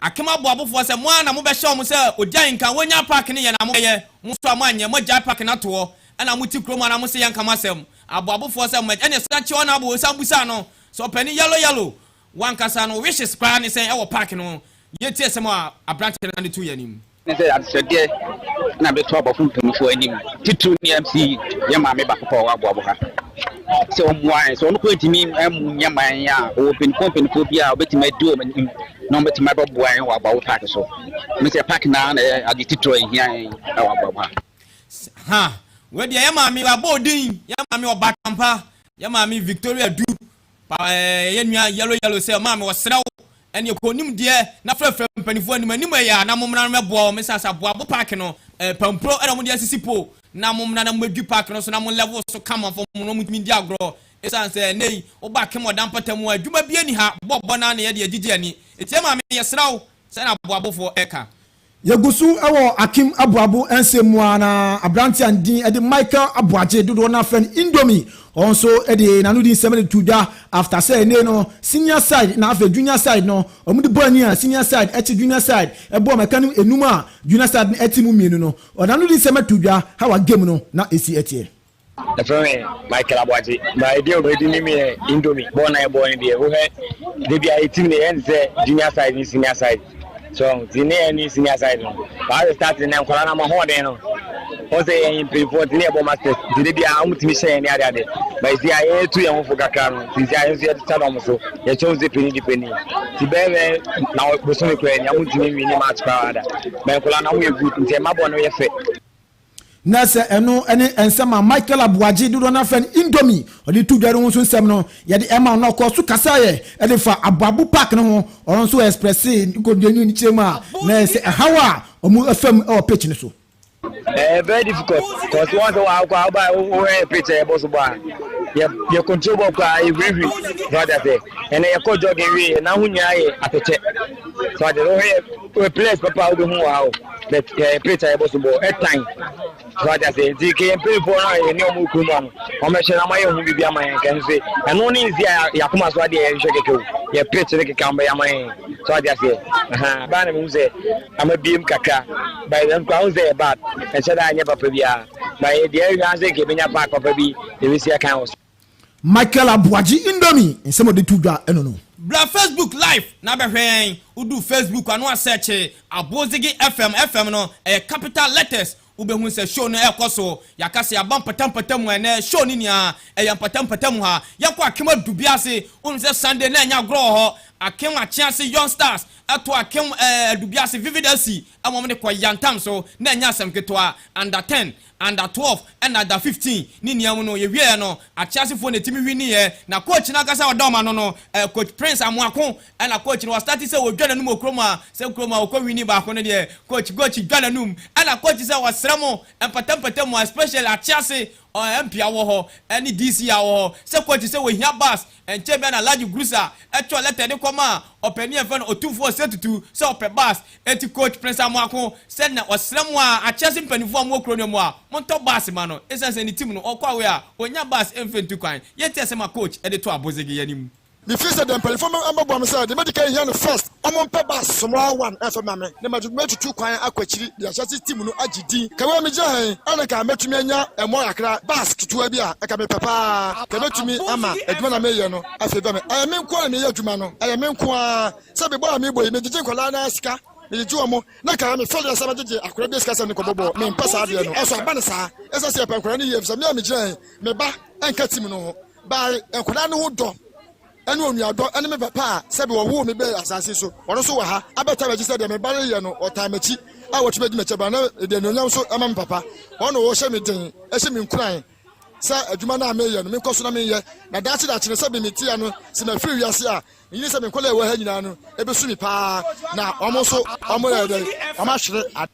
Akem aboabofoɔ sɛ mo ara na mobɛhyɛ wɔn sɛ ɔdi ahenka wɔnya park no yɛ na mobɛyɛ mo nso a moanyɛ moagyae park no atoɔ ɛna mote kurom a na mo se yɛnka mo asɛm aboabofoɔ sɛ mo ɛne san kye ɔna abo san busaa no sɛ ɔpanin Yellow Yellow wankasa no wishes koraa ne sɛn ɛwɔ park no. Yɛtie asɛm a aberanteɛ no de to yɛn anim. Ne sɛ adesrɛdeɛ na bɛto abɔfo mpanimfoɔ anim, titiriw ne MC yɛ maame baako pɛ a ɔwɔ aboabo ha, sɛ ɔmmoa yɛn. Sɛ ɔno koraa ntumi nyɛ ma yɛn a, ɔwɔ mpanimfoɔ mpanimfoɔ bi a ɔbɛtumi adi wɔn anim na wɔbɛtumi abɛboa yɛn wɔ aboabo park so. Ne sɛ park naa na ɛyɛ ade titiriw a ɛhia yɛn wɔ aboabo ha. Ha, wei deɛ yɛ maame wabɔ odin, yɛ maame Ɔbatampa, yɛ maame Victoria Du. Pa ɛɛ yɛ nua Yellow Yellow sɛ maame ɔsrɛ wo ɛne kɔ nim deɛ na frɛfrɛ mpanimfoɔ anim anim ɛyɛ a na mommra no mɛboa wɔn ɛsiane sɛ aboabo park no ɛɛ pampuro ɛna wɔde asisi po na mommra na mommɛdwi park no so na mo level so kama fam na wɔntumi ndi agorɔ ɛsiane sɛ ɛnɛ yi woba Akem Ɔda mpɔtam a adwuma bi ani ha bɔɔbɔ no ara na yɛde agyigye ani. Ɛtie maame yɛsrɛ wo sɛ na aboabofoɔ ɛka. Yɛgu so wɔ Akim Aboabo nsɛm mu ara na aberanteɛ a ne din de Michael Aboagye, dodoɔ no ara frɛ no Indomie, ɔno nso de n'anodi nsɛm de too dwa after sɛ ɛnnɛ no senior side na afei junior side no wɔde bɔ ani a senior side kye junior side bɔ wɔn ɛka no enum a junior side no te mu mmienu no, ɔde n'anodi nsɛm ato dwa how a game no na ɛsi teɛ. Yɛfrɛ me Michael Aboagye. But edin a obi de nim yɛ Indomie. Bɔɔl na yɛbɔ no deɛ, wohwɛ da bi a yɛ team no yɛyɛ no sɛ junior side ne senior side. So nti ne yɛ ne senior side no. But as start no nkwadaa no ama ahoɔden no. Wɔn sɛ yɛn mpanyinfoɔ nti ne yɛbɔ masters nti de biara wɔn tumi hyɛ yɛn ne ade ade. But si a yɛn tu yɛn ho fo kakra no nti si a yɛn nso yɛte sa wɔn so yɛkyɛ wɔn sɛ panyin di panyin. Nti bɛyɛ bɛyɛ na bosome koraa ni wɔn ntumi nwi ne match koraa da. But nkɔla no wɔn yɛ good nti ɛma bɔ no yɛ fɛ. Na sɛ ɛno ne nsɛm a Michael Aboagye, dodoɔ no ara frɛ no Indomie, ɔde to dwa no ho nso nsɛm no, yɛde ɛma no. Na ɔkɔɔ so kasaeɛ de fa Aboabo Park no ho, ɔno nso expressee ne kɔnduani no kyerɛ mu a na ɛyɛ sɛ ɛhaw a wɔn fa mu wɔ pitch no so. Ɛyɛ very difficult cause wɔn sɛ wɔakɔ a woba wohwɛ yɛ pitch a yɛbɔ so bɔ a yɛ yɛ control bɔ koraa yɛhurihuri so ate aseɛ ɛnna yɛkɔ jogging wie yɛ nan ho nyinaa yɛ atɛkyɛ so ate wohwɛ yɛ players papa a wobɛhu wɔ ha o. But yɛ pitch a yɛbɔ so bɔ ɛtan so ate ase nti ke yɛn mpanyinfoɔ no a yɛne wɔn wɔ kurom ano wɔn bɛhyɛ na wɔayɛ ho biribi ama yɛn kɛn so ɛno ne nsi a yɛakoma so adeɛ yɛhwehwɛ kɛkɛ o yɛ pitch ne keka wɔn bɛyɛ ama yɛn so ate aseɛ ɛhan baa na mehu sɛ ama biem kakra by then kora ho sɛ yɛ bad ɛnhyɛ da anyɛ papa biara ba yɛ deɛ ɛhwɛ ase ke ebɛnya park papa bi yɛbɛsi akan wɔ so. Michael Aboagye Indomie nsɛm a ɔde to dwa no no. Bra Facebook live na bɛhwɛ yɛn. Wodu Facebook a na woasɛɛkye Abozege FM, FM no ɛyɛ capital letters, wobɛhu sɛ show no ɛrekɔ so. Yɛaka sɛ yɛaba mpatampata mu a ɛnnɛ show no nyinaa ɛyɛ mpatampata mu ha. Yɛnkɔ Akem Adubiase, wonim sɛ Sunday na ɛnyɛ agorɔ wɔ hɔ. Akem Akyease Young Stars ɛto Akem Adubiase Vivid FC ɛma wɔde kɔ Yantam so, na ɛnyɛ asɛm ketewa. Under ten Under 12 ɛna under 15 ne nea mu no yɛwieɛ no Akyeasefoɔ na ɛtumi winiiɛ na coach no ankasa a ɔda wɔn ano no eh, coach Prince Amoako ɛna coach no wɔstarte sɛ wɔdwa n'anum wɔ kurom a sɛ kurom a wɔkɔ wini baako no deɛ coach coach dwa n'anum ɛna coach sɛ wɔsrɛ mo mpata mpata mu a especially Akyease ɔ MP a wɔ hɔ ɛne DC a wɔ hɔ sɛ coach sɛ wɔhia bus ɛnkyɛ bia na Alhaji Grusa ɛtwerɛ letter de kɔmaa ɔpanin a yɛfrɛ no Otumfoɔ Osei-Tutu sɛ ɔpɛ bus Enti Coach Prince Amoako sɛ na ɔsrɛ mo a akyɛse mpaninfoɔ a mowɔ kuro no mu a montɔ bus ma no ɛsiane sɛ ne team no ɔkɔ away a ɔnnya bus mfa ntu kwan. Yɛntie asɛm a Coach de too Abozege yi anim. Me feel sɛ deɛ mpanyinfoɔ no mmɛboa me sɛ deɛ mɛdi kan hia no first ɔmo mpɛ bus small one ɛmfa ma me na mɛtutu kwan akɔ akyiri de ahyɛse team no agye din. Ka wei a megyina ha yi ɛna nka mɛtumi anya ɛmoa kakra bus ketewa bi a nka mepɛ paa ka ɛbɛtumi ama adwuma na meyɛ no afei bɛ me ɛyɛ me nko ara na meyɛ adwuma no ɛyɛ me nko ara Sɛ mebɔ a mebɔ yi, megyegye nkwadaa no ara sika, megyegye wɔn, na nka mefɛre sɛ mɛgyegye akwadaa bi sika sɛ ne kɔbɔ bɔɔl, mempɛ saa adeɛ no. Ɛso aba no saa, ɛsɛ sɛ yɛpɛ nkwadaa no yie, efisɛ me a megyina yi, me ba nka team no ho, by nkwadaa no ho dɔ ɛne onuadɔ ɛne me papa a sɛbi wɔwoo me bɛɛ asase so, ɔno nso wɔ ha abɛtaa m'akyi sɛ deɛ me ba reyɛ no, ɔtaa m'akyi a wɔtumi adi m'akyi aba na ɛde anuonyam nso ɛma me papa, ɔno na ɔhyɛ me den, ɛhyɛ me nkuran. Sɛ adwuma no a meyɛ no menkɔ so na menyɛ, na daakye daakye no sɛ me metia no, sɛ mafiri wiase a, menyini sɛ me nkwadaa a ɛwɔ ha nyinaa no ɛbɛsu me paa, na wɔn nso wɔn yɛ dɛn, wɔn ahwere ade.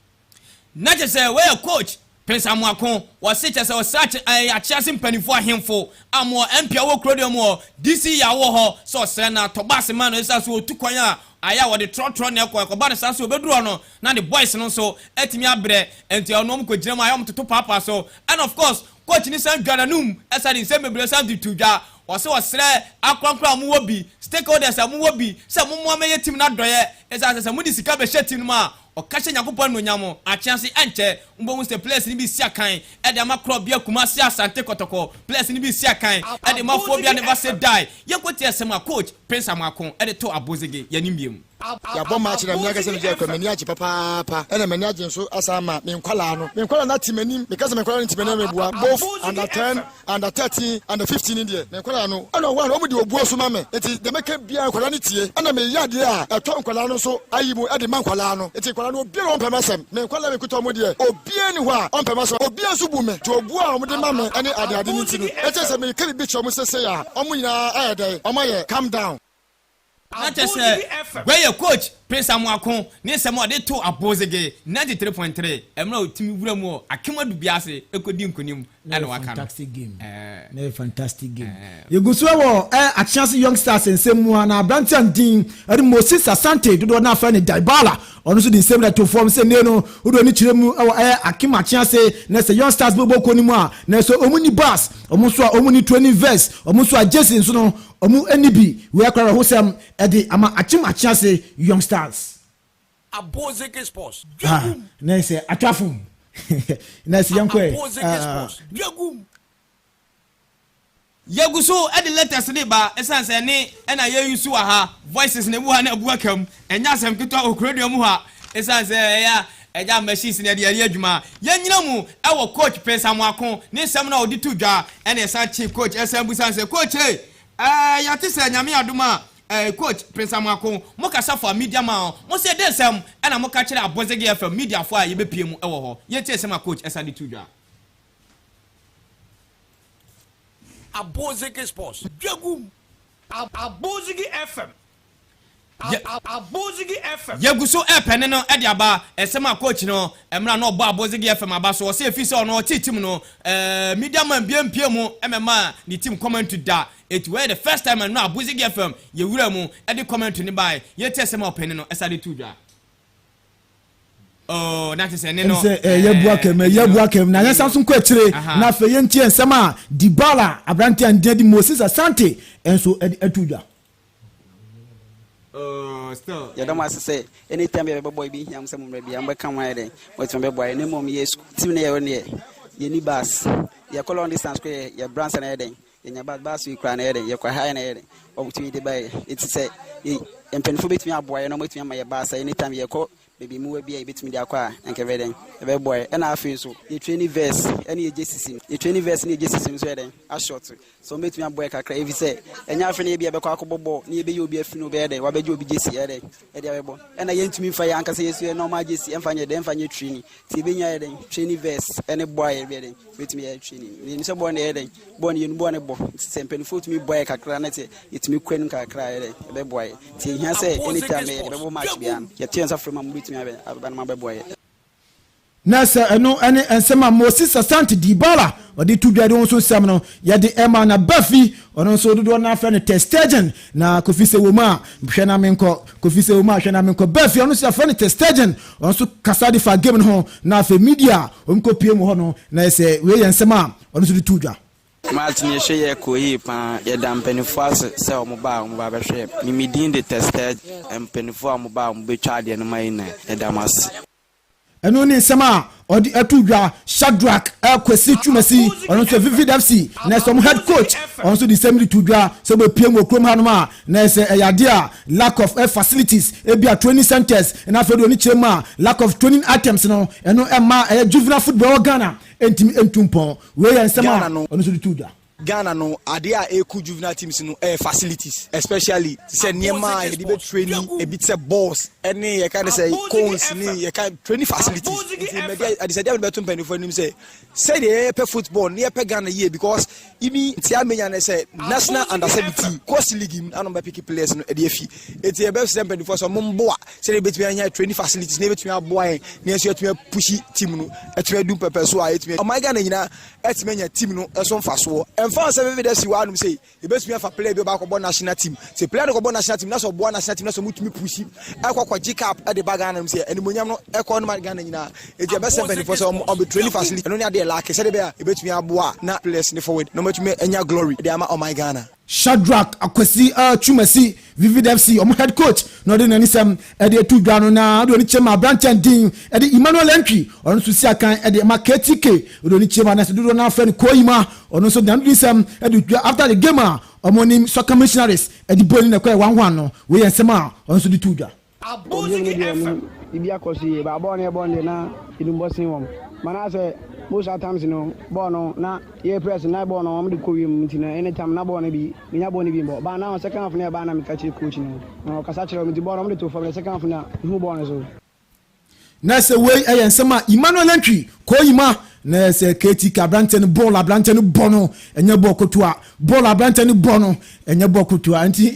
Na kyerɛ sɛ wei yɛ coach Prince Amoako, wɔse kyerɛ sɛ ɔsrɛ akye ɛɛ akyease mpaninfoɔ ahemfo a mo wɔ MP a wɔ kuro deɛ mo wɔ DC a wɔ hɔ sɛ ɔsrɛ na tɔ bus ma no ɛsiane sɛ ɔtu kwan a ayɛ a wɔde trɔtrɔ na ɛkɔ ɛkɔba no saa sɛ ɔbɛduru hɔ no na ne boys no nso atumi abrɛ nti ɔno wɔn kɔgyina mu ayɛ wɔn toto paapaa so and of course coach no san dwa n'anum san de nsɛm bebree san de to dwa ɔsɛ ɔsrɛ akorankora a wɔwɔ bi stakeholders a wɔwɔ bi sɛ mommoa mɛyɛ team no adɔeɛ ɛsiane sɛ sɛ mode sika bɛhyɛ team no mu a ɔka hyɛ Nyankopɔn anuonyam akye ase ɛnkyɛ wobɛhu sɛ players no bi si akan de ama korɔbea Kumasi Asante Kɔtɔkɔ players no bi si akan de ma Phobia Never Say Die yɛnkɔtie asɛm a coach Prince Amoako de too Abozege yɛn anim. Yɛabɔ match na me ankasa megyina kura m'ani agye papaapa ɛna m'ani agye nso asan ama me nkwadaa no me nkwadaa no ate m'anim meka sɛ me nkwadaa no nte m'anim a meboa both under 10 under 13 under 15 deɛ me nkwadaa no ɛna wɔn a wɔn de obuo so ma me nti deɛ meka biara nkwadaa no tie ɛna meyɛ adeɛ a ɛtɔ nkwadaa no nso ayi mu ɛde ma nkwadaa no nti nkwadaa no obiara ɔmpɛ m'asɛm me nkwadaa mekuta wɔn deɛ obiara ni hɔ a ɔmpɛ m'asɛm obiara nso bu me nti obuo a wɔn de ma me ɛne adeade no nti no ɛkyɛ sɛ meka biribi kyerɛ wɔn sese a wɔn nyinaa ayɛ dɛn wɔn ayɛ calm down. Na kyerɛ sɛ wei yɛ coach Prince Amoako ne nsɛm a ɔde too Abozege 93.3 mmerɛ a ɔtumi wura mu wɔ Akem Adubiase kɔdi nkonim Na ɛna yɛ waka no. fantastic game. Ɛɛ. Na yɛ fantastic game. Yɛgu so wɔ ɛ Akyease Young Stars nsɛm mu a na aberanteɛ a ne din de Moses Asante dodoɔ no afrɛ no Dybala ɔno nso de nsɛm na ɛto fam sɛ nnɛ no wode w'ani kyerɛ mu wɔ ɛ Akem Akyease na sɛ Young Stars bɛbɔ kuo no mu a na sɛ wɔn nni bus wɔn nso a wɔn nni training vest wɔn nso a jersey nso no Ɔmo nni bi, wei akora awerɛhosɛm de ama Akyem Akyease Young Stars. Abozeke Sports, Ah, Dwagum. na ɛsɛ atwa fom. Na ɛsɛ yɛnkɔ ɛ. Abozeke Ah. Sports, Dwagum. Yɛgu so de letters no reba ɛsiane sɛ ɛne na yɛ use wɔ ha, voices no ebi wɔ ha na abu aka mu, ɛnyɛ asɛm ketewa wɔ kurodua mu ha ɛsiane sɛ ɛyɛ a. Ɛgya machines na yɛde yɛ adwuma. Yɛnyina mu wɔ coach Prince Amoako ne nsɛm no a ɔde to dwa ɛna yɛsan kye coach ɛsan busa no sɛ coach ei ɛɛ yɛate sɛ Nyame adom a ɛɛ coach Prince Amoako mo kasa fa media man ho mo se ɛdɛn nsɛm ɛna mo ka kyerɛ Abɔzege FM mediafoɔ a yɛbɛpie mu wɔ hɔ. Yɛntie nsɛm a coach ɛsan de to dwa. Abɔzege Sports dwagum. Abɔzege FM Yɛgu so repɛ ne no de aba. Nsɛm a coach no, mmerɛ a na ɔbɔ Abozegi FM aba so, ɔse ɛfiri sɛ ɔno ɔtee team no, media man biara mpue mu mmɛmaa ne team commentary da. Enti wei yɛ the first time a nnora Abozegi FM yɛwuraa mu de commentary no baeɛ. Yɛtie asɛm a ɔpanin no san de too dwa. Oh, na kyerɛ sɛ ne no. Ɛne sɛ ɛyɛ bu akam, ɛyɛ bu akam. Na yɛnsan so nkɔ akyire na afei yɛntie nsɛm a Dybala, aberanteɛ a ne din de Moses Asante nso de ato dwa. Yɛda mo ase sɛ anytime biara yɛbɛbɔ ebi hia mo sɛ mo mmerɛ biara mobɛka mo ayɛ dɛn moatumi abɛboa yɛn na mmom yɛ sukuu team no yɛwɔ no yɛ yɛni bus yɛkɔ long distance kɔ yɛ yɛ bransa na yɛ dɛn yɛnya bus bus yi koraa na yɛ dɛn yɛkɔ ha na yɛ dɛn wɔtumi de ba yɛ eti sɛ mpanyinfoɔ bɛtumi aboa yɛn na wɔatumi ama yɛ bus anytime yɛkɔ baabi mu bi a yɛbɛtumi de akɔ a nka ɛbɛyɛ dɛn ɛbɛboa yɛ ɛna afei nso yɛ training verse ɛne yɛ gyesisi no yɛ training verse ne yɛ gyesisi no nso yɛ dɛn ashort So wɔbɛtumi aboa yɛ kakra efisɛ ɛnyɛ afei na ebi yɛbɛkɔ akɔbɔ bɔɔl na yɛbɛyɛ obi afi no bɛyɛ dɛ wabɛgye obi gyesi ɛyɛ dɛ ɛde abɛbɔ ɛna yɛntumi mfa yɛ ankasa yɛsu yɛ normal gyesi ɛmfa nyɛ dɛ ɛmfa nyɛ training nti yɛbɛnya yɛ dɛn training verse ɛne bɔ a yɛbɛyɛ dɛn bɛtumi yɛ training yɛnim sɛ bɔɔl no yɛ dɛn bɔɔl no yɛnu bɔɔl no bɔ nti sɛ mpanimfoɔ tumi bɔ yɛ kakra na sɛ yɛtumi kɔ anim kakra yɛ dɛn ɛbɛboa yɛ nti ɛhia sɛ anytime yɛbɛbɔ match biara no yɛto yɛn nsa frɛ mu a mobɛtumi abɛba no mabɛboa yɛ. Na sɛ ɛno ne nsɛm a Moses Asante Dybala ɔde to dwa de ho nso nsɛm no yɛde ɛma na Bafi ɔno nso dodoɔ no afrɛ no Ter Stegen na Kofi sɛ wɔ mu a hwɛ na menkɔ Kofi sɛ wɔ mu a hwɛ na menkɔ Bafi ɔno nso yɛfrɛ no Ter Stegen ɔno nso kasa de fa game no ho na afei media wɔn kɔ pie mu hɔ no na yɛ sɛ wei yɛ nsɛm a ɔno nso de to dwa. March no yɛhwɛ yɛ kɔɔ yie paa yɛda mpaninfoɔ ase sɛ wɔn baa wɔn ba bɛhwɛ yɛ me me din de Ter Stegen mpaninfoɔ a wɔn baa wɔn bɛtwa adeɛ no ma yɛ nyinaa yɛda mo ase. Ɛno ne nsɛm a ɔde ato dwa. Shadrack Kwesi Twumasi, ɔno nso yɛ Vivid FC na ɛsɛ wɔn head coach, ɔno nso de nsɛm de to dwa sɛ wɔbɛpue mu wɔ kurom hanom a na ɛsɛ ɛyɛ adeɛ a lack of facilities, ebia training centres, na afei deɛ ɔne kyerɛ mu a lack of training items no, ɛno ɛmma ɛyɛ juvenile football wɔ Ghana ɛntumi ntu mpɔn. Wei yɛ nsɛm a ɔno nso de to dwa. Ghana no adeɛ a ɛku juvenile teams no ɛyɛ facilities especially te sɛ nneɛma a yɛde bɛ training ebi te sɛ balls ɛne yɛka ne sɛ cones ne yɛka training facilities nti mɛde adesɛdeɛ a mede bɛto mpanimfoɔ anim sɛ sɛdeɛ yɛpɛ football ne yɛpɛ Ghana yie because even nti amenya ne sɛ national under 17 course league mu anam bɛpiki players no ɛde afi eti yɛbɛsrɛ mpanimfoɔ sɛ ɔmo mboa sɛdeɛ yɛbɛtumi anya training facilities na yɛbɛtumi aboa yɛn na yɛn nso yɛtumi apushi team no ɛtumi adu pɛpɛ so a yɛtumi ɔman Ghana nyinaa atumi anya team no so mfasoɔ. Ɛmfa ho sɛ Vivid FC wɔ hanom sei, yɛbɛtumi afa player bi ɔba akɔbɔ national team. Sɛ player no kɔbɔ national team na sɛ ɔboa national team na sɛ wɔtumi pushi ɛkɔ kɔgye cup de ba Ghana nom sɛ animuonyam no ɛkɔ no ma Ghana nyinaa. Enti ɛbɛsɛ mpanimfoɔ sɛ wɔn ɔbɛ training facility ɛno ne adeɛ laake sɛdeɛ ɛbɛyɛ a yɛbɛtumi aboa na players ne forward na wɔatumi anya glory de ama ɔman Ghana. Shadrack Akwasi Twumasi, Vivid FC wɔn head coach na ɔde n'anisɛm de ato dwa no na ɔde ɔne kyerɛ ma aberanteɛ din de Emmanuel Antwi, ɔno nso si akan de ma KTK, ɔde ɔne kyerɛ ma na sɛ dodoɔ no afrɛ no Koyima, ɔno nso de n'anisɛm de dwa after the game a wɔn ne Soccer Missionaries de bɔ ni na ɛkɔyɛ 1-1 no, wei yɛ nsɛm a ɔno nso de to dwa. Game no deɛ no biribi akɔ so yie but bɔɔl no yɛbɔ no deɛ na yɛnim bɔ sen wɔn but na sɛ most of times no bɔɔl no na yɛ press na bɔɔl no wɔn de kɔ wiem nti no anytime na bɔɔl no bi menya bɔɔl no bi mbɔ but now second half no ɛbaa na meka kyerɛ coach no na ɔkasa kyerɛ wɔn nti bɔɔl no wɔn de to fam na second half na mehu bɔɔl no so. Na sɛ wei yɛ nsɛm a Emmanuel Antwi Koyima na sɛ KTK aberanteɛ no bɔɔl aberanteɛ no bɔ no ɛnyɛ bɔɔl kotoa bɔɔl aberanteɛ no bɔ no ɛnyɛ bɔɔl kotoa nti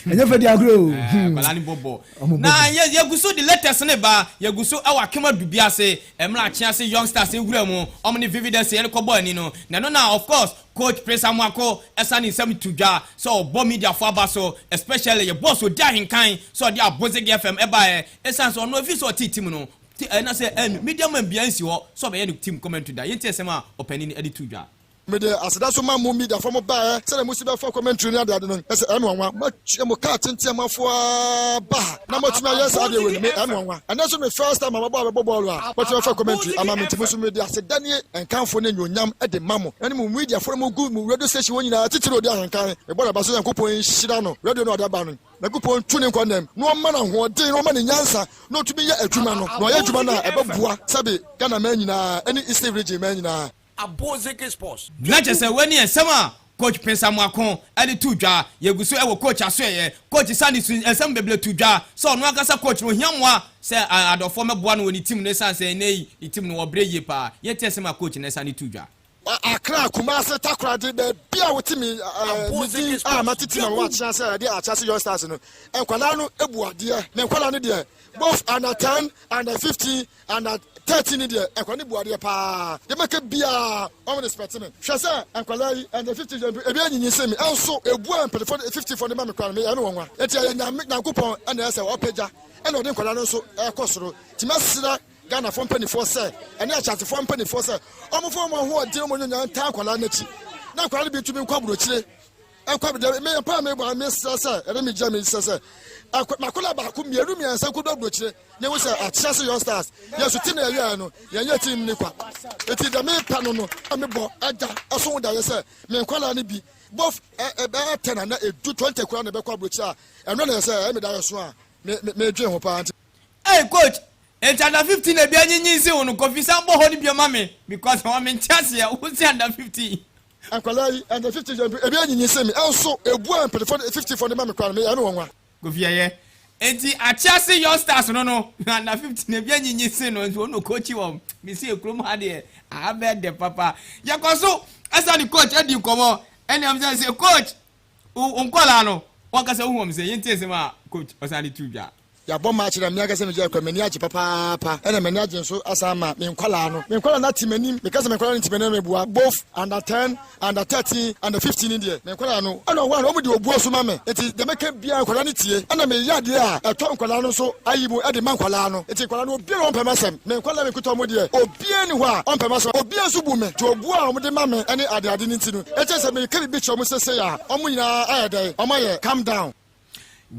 ɛnyɛ fɛ di agorɔ o. Eh, nkwadaa no bɔ bɔɔl na yɛgu so de latest ne ba yɛgu so ɛwɔ akema dubi ase mmerɛ akye ase youngsters ewura mu wɔn ne vivid ɛsɛ yɛde kɔ bɔɔl ani no na ɛno na of course coach Prince Amoako ɛsa ne nsɛm to dwa sɛ ɔbɔ mediafoɔ aba so especially yɛ boss odi ahenkan sɛ ɔde Abozege FM ɛbaeɛ ɛsiane sɛ ɔno ɛfiri sɛ ɔtee team no ti ɛna sɛ ɛn media man biara nsi hɔ sɛ ɔbɛyɛ no team commentary da yɛntie asɛm a ɔpanin de to dwa. Mede aseda nso ma mo mediafoɔ mo baeɛ sɛdeɛ mosi bɛfa commentary ne adeade no ɛsɛ ɛyɛ me nwanwa moatua mo kaa tenten a moafo ara ba ha na moatumi ayɛ saa adeɛ wei no me ɛyɛ me nwanwa ɛnɛ nso me first time a mabɔ a bɛbɔ bɔɔlo a moatumi afa commentary ama me nti mo nso mede aseda ne nkamfo ne anuonyam de ma mo ɛne mo mediafoɔ no mogu mo radio station hɔ nyinaa titire odi ahenkan mebɔ n'aba so Nyankopɔn nhyira no radio no a ɔde aba no Nyankopɔn ntu ne nkwa nnam na ɔmma no ahoɔden na ɔmma no nyansa na ɔtumi yɛ adwuma no na ɔyɛ adwuma no a ɛbɛboa sɛbe Ghana man nyinaa ɛne Eastern region man nyinaa. Abozeke Sports. Na kyerɛ sɛ wei ne nsɛm a Coach Prince Amoako de too dwa. Yɛgu so wɔ Coach asoɛeɛ. Coach san de su nsɛm bebree too dwa sɛ ɔno ankasa coach no ɔhia mmoa sɛ adɔfoɔ mmɛboa no wɔ ne team no ɛsiane sɛ ɛnnɛ yi ne team no wɔbrɛ yie paa. Yɛntie nsɛm a coach no san de too dwa. Accra, Kumasi, Takoradi, baabi a wote me me din a mate ti ma wɔakyea sɛ ɛde Akyase Young Stars no, nkwadaa no bu adeɛ. Me nkwadaa no deɛ, both under 10, under 15, Under 13 no deɛ nkwadaa no bu adeɛ paa. Deɛ mɛka biara wɔn respect me. Hwɛ sɛ nkwadaa yi under 15 deɛ ebi anyinyin sen me nso ebu a mpanyinfoɔ 15 foɔ de ma me koraa no meyɛ me wɔn nwa. Eti ɛyɛ Nyame Nyankopɔn ɛna ɛyɛ sɛ ɔpagya ɛna ɔde nkwadaa no nso ɛkɔ soro. Nti mɛsrɛ Ghanafoɔ mpanyinfoɔ sɛ ɛne Akyaasefoɔ mpanyinfoɔ sɛ wɔn fa wɔn ahoɔden wɔn nyonyaa ntaa nkwadaa no akyi na nkwadaa no bi ntumi nkɔ aburokyire. Ɛkɔ deɛ me mpa me bɔ me srɛ sɛ ɛne me gya me srɛ sɛ ɛkɔ makola baako mmienu mmiɛnsa nkodo aburokyire ne ho sɛ akyerɛ sɛ young stars yɛ so ti na yɛyɛ no yɛnyɛ team ne kwa eti deɛ me pɛ no no me bɔ ɛda ɛso ho da yɛ sɛ me nkɔla no bi both ɛbɛyɛ ten ana edu 20 kura na ɛbɛkɔ aburokyire a ɛno na yɛ sɛ ɛyɛ me da yɛ so a me me me dwen ho paa nti. Hey coach, nti under 15 na ebi anyinyin se wo no Kofi san bɔ hɔ no bio ma me because ɛhɔ mente aseɛ wo se under 15. Nkwadaa yi, under 15 deɛ ebi anyinyin sen me, ɛnso ebu a mpanyinfoɔ de 15 foɔ de ma me koraa no, meyɛ me nwanwa. Kofi ɛyɛ. Enti Akyease Young Stars no no, under 15 ebi anyinyin sen no nso ɔno coachi wɔn. Me se kurom ha deɛ, aha bɛyɛ dɛ papa. Yɛkɔ so ɛsan ne coach adi nkɔmɔ, ɛna ɛm sɛ sɛ coach, wo nkwadaa no, wankasa wohu wɔn sɛ, yɛntie nsɛm a coach ɔsan de too dwa. Yɛabɔ match na me ankasa megyina kura m'ani agye papaapa ɛna m'ani agye nso asan ama me nkwadaa no. Me nkwadaa no ate m'anim, meka sɛ me nkwadaa no nte m'anim a meboa both under 10, under 13, under 15 no deɛ me nkwadaa no ɛna wɔn a wɔn de obuo nso ma me nti deɛ meka biara nkwadaa no tie ɛna meyɛ adeɛ a ɛtɔ nkwadaa no nso ayi mu ɛde ma nkwadaa no nti nkwadaa no obiara ɔmpɛ m'asɛm me nkwadaa mekuta wɔn deɛ obiara ni hɔ a ɔmpɛ m'asɛm obiara nso bu me nti obuo a wɔde ma me ɛne adeade no nti no ɛkyɛ sɛ meka biribi kyerɛ wɔn sesei a wɔn nyinaa ayɛ dɛn wɔn ayɛ calm down.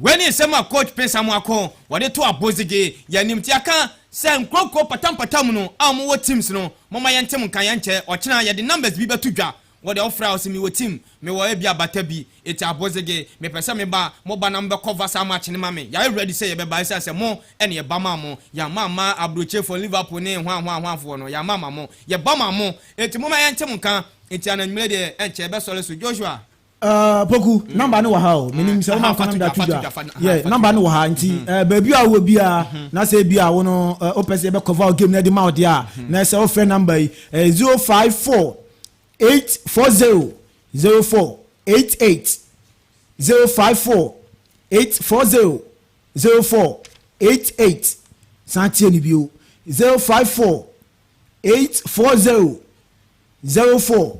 Wei ne nsɛm a Coach Prince Amoako wɔde to Abozege yɛ anim nti aka sɛ nkuro nkuro mpata mpata mu no a wɔn wɔ teams no momma yɛn ntem nka yɛn nkyɛ ɔkyena yɛde numbers bi bɛto dwa wɔ deɛ wofrɛ a ɔse mewɔ team mewɔ ebia bata bi eti Abozege mepɛ sɛ meba mo ba na mobɛ cover saa match no ma me yɛayɛ ready sɛ yɛbɛba ɛsiane sɛ mo ɛna yɛba maa mo yɛamma amma aburokyefoɔ Liverpool ne hwan hwan hwan foɔ no yɛamma amma mo yɛba maa mo eti momma yɛn ntem nka eti ananwummerɛ deɛ ɛnkyɛ yɛbɛsɔre so Joshua. Uh, Poku, mm. number no wɔ ha o. Menim sɛ woma kwan da to dwa. Yeah, number no wɔ ha nti mm-hmm. eh, baabi a wɔ biara mm-hmm. na sɛ bi a wo no eh, wopɛ sɛ yɛbɛ cover game no de ma wo deɛ a mm-hmm. na sɛ wofrɛ number yi 054 840 04 88 054 840 04 88 san tie no bio 054 840 04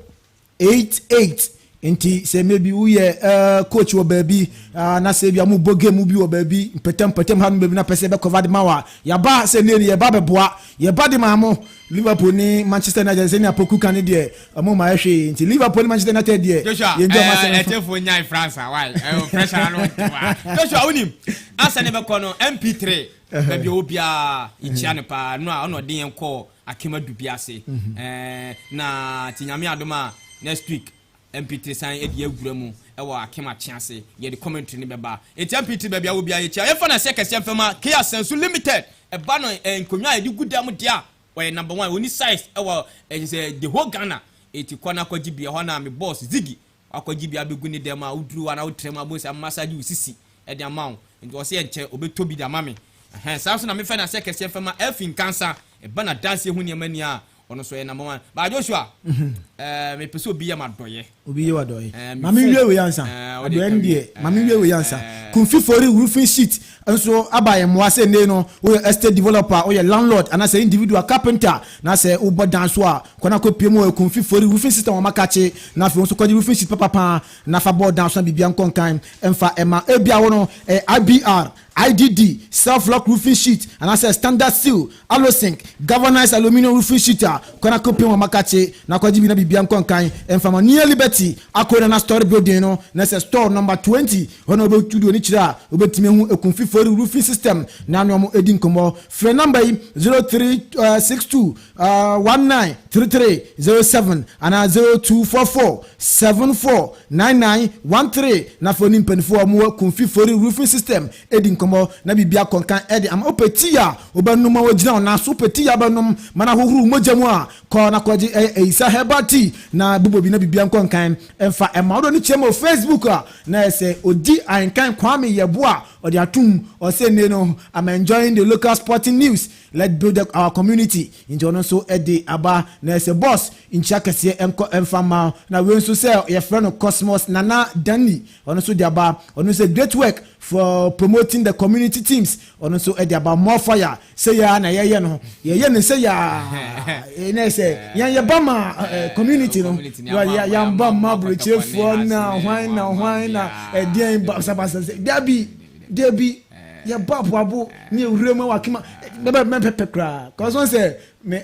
88 nti sɛ maybe woyɛ uh, coach wɔ baabi uh, na sɛ bia mobɔ game bi wɔ baabi mpɛtɛm mpɛtɛm ha no baabi na pɛ sɛ yɛbɛkɔva de ma wo a yɛaba sɛ ne ne yɛba bɛboa yɛba de ma mo Liverpool ne Manchester United sɛ ne apoku ka ne deɛ ɔmo ma ɛhwee nti Liverpool ne Manchester United deɛ Joshua yɛn gya ɔmo asɛm ɛtɛfo nyae France a why ɛwɔ pressure no Joshua wonim ansa ne bɛkɔ no MP3 baabi a ɔwɔ biara yɛkyia no paa no a ɔna ɔde yɛn kɔɔ Akim adu bi ase ɛɛ na ti nyame adom a next week MP3 san adi awura mu ɛwɔ Akim akye ase yɛde commentary no bɛba eti MP3 baabi a wɔ biara yɛkyia yɛmfa no aseɛ kɛseɛ mfɛma K Asansu Limited ɛba no ɛɛ nkonnwa a yɛde gu dan mu deɛ a ɔyɛ number one ɔni size ɛwɔ ɛkyɛ sɛ the whole Ghana eti kɔ na kɔgye bi ɛhɔ na me boss Ziggy wakɔgye bi abɛgu ne dɛm a woduru hɔ a na wotra mu abɔ nsa massage wo sisi de ama wo nti ɔsɛ ɛnkyɛ ɔbɛtɔ bi de ama me ɛhɛn saa nso na mefɛ no asɛ kɛseɛ mfɛ ma Elfie Nkansa ɛba na danseɛ ho nneɛma ni a ɔno nso ɔyɛ number one baa Joshua ɛɛ mepɛ sɛ obi yɛ ma dɔyɛ obi yɛ wa dɔyɛ ɛɛ maame nwie wei ansa adɔyɛ no deɛ maame nwie wei ansa Kumfi Fori roofing sheet nso aba yɛn mmoa sɛ nnɛ no woyɛ estate developer woyɛ landlord anaasɛ individual carpenter na sɛ wobɔ dan so a kɔ na kɔpie mu wɔ Kumfi Fori roofing system wɔn akakye na afei wo nso kɔgye roofing sheet papapaa na fa bɔ dan so na biribiara nkɔ nkan mfa ɛma ebia wo no ɛyɛ IBR, IDD, self lock roofing sheet anaasɛ standard steel, alosink, galvanized aluminium roofing sheet a. a, kɔ na kɔpem wɔn makakye na kɔgye bi na biribia nkɔ nkan mfa ma. Near Liberty Akoi Nana Story Building no na sɛ store number 20 hɔ na wobɛtu de w'ani kyerɛ a wobɛtumi ahu Ekumfi Fori Roofing System na ne wɔn adi nkɔmmɔ. Frɛ number yi 0362 193307 anaa 0244 749913 na afei ne mpanimfoɔ a wɔwɔ Kumfi Fori Roofing System adi nkɔmmɔ na biribi akɔnkan de ama. Wopɛ tii a wobɛnom a wogyina wo nan so, wopɛ tii a wobɛnom ma no ahohoro wo mogya mu a, kɔ na kɔgye ɛyɛ Ayisa Herbal Tea na bobɔ bi na biribi ankɔ nkan mfa mma. Wode w'ani kyerɛ mu wɔ Facebook a, na ɛyɛ sɛ Odi Ahenkan Kwame Yeboah ɔde atom, ɔsɛ nnɛ no I'm enjoying the local sporting news. Let build our community nti ɔno nso de aba na ɛsɛ boss nkyia kɛseɛ nkɔ mfa mma wo na wei nso sɛ yɛfrɛ no Cosmos Nana Danny ɔno nso de aba ɔno nso great work for promoting the community teams ɔno nso de aba more fire sɛ yɛ na yɛyɛ no yɛyɛ no sɛ yɛ na ɛsɛ yɛn yɛba ma community no yɛn ma aburokyerefoɔ na hwan na hwan na ɛdeɛn basabasa dabi dabi yɛbɔ aboabo ne ewura mu wɔ akema bɛbɛ mɛpɛpɛ koraa kɔsɔn sɛ me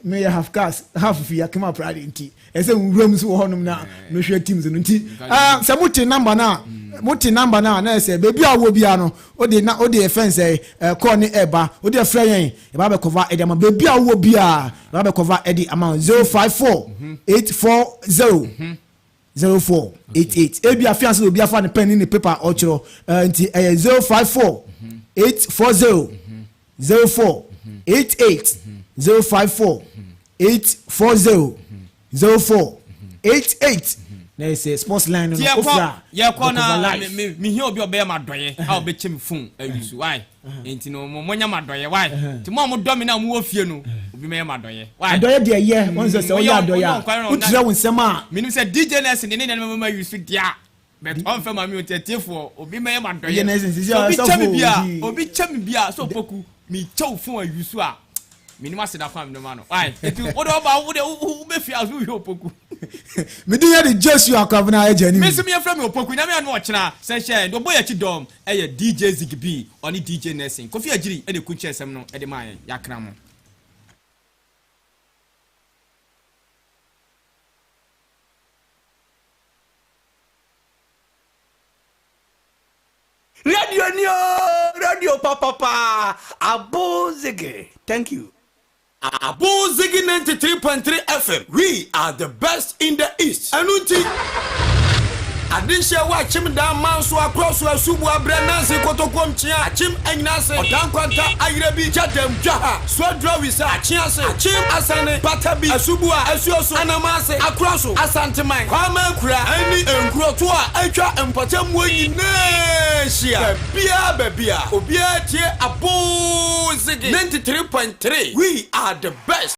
meyɛ half cast half fi akema prade nti ɛsɛ nwura mu so wɔ hɔnom na mehwɛ teams no nti sɛ mote number no a mote number no a na ɛsɛ baabi a wɔ biara no wode na wode ɛfɛn sɛ kɔɔ ne ɛba wode ɛfrɛ yɛn yɛba bɛkɔva ɛde ama baabi a wɔ biara yɛba bɛkɔva ɛde ama 054 840 0488. Ebi afi ase obi afa ne pen ne ne paper ɔkyerɛ nti ɛyɛ 054 840 0488, 054 840 0488 na yɛ sɛ sports line no ofura. Yɛkɔ na mehia obi a ɔbɛyɛ ma dɔyɛ a ɔbɛkyɛ me phone awi so why nti no monyɛ ma dɔyɛ why nti mo a modɔ me na mowɔ fie no obi mɛyɛ ma dɔyɛ why. Adɔyɛ deɛ yɛ wɔn sɛ sɛ ɔyɛ adɔyɛ a wokyerɛ wo nsɛm a. Menim sɛ DJ Nelson de ne nneɛma mɛma awi so deɛ but ɔmfɛ ma mi o tiɛtiefoɔ obi mɛyɛ ma dɔyɛ obi kyɛ mi bia obi kyɛ mi bia so opoku mi kyɛ wo phone awi so a menim aseda kwan mi ma no why nti wode ɔba wode wobɛfie a so wohwɛ opoku. Mede yɛ de Joshua Kwabena agya ni. Me nso meyɛfrɛ me Opoku Nyame ano ɔkyena sɛ hyɛ de ɔbɔ yɛkyi dɔm ɛyɛ DJ Ziggy B ɔne DJ Nelson Kofi Agyiri ɛna ɛku nkyerɛsɛm no ɛde maa yɛn yɛakra mo. Radio ni o, radio papapa, Abu Ziggy. Thank you. Abu Ziggy 93.3 FM. We are the best in the East. Ɛno nti, adehyɛ wɔ akyem dan manso akorɔ so asubu abrɛ nansi kotokuom kyea akyem anyina ase ɔdan kwanta ayerɛ bi gyadam dwaha suadura wisa akye ase akyem asane pata bi asubu a asuo so anam ase akorɔ so asanteman kwama akura ɛne nkuroto a atwa mpɔtamuo nyinaa hyia baabia baabia obiara tie Abu Ziggy 93.3. We are the best.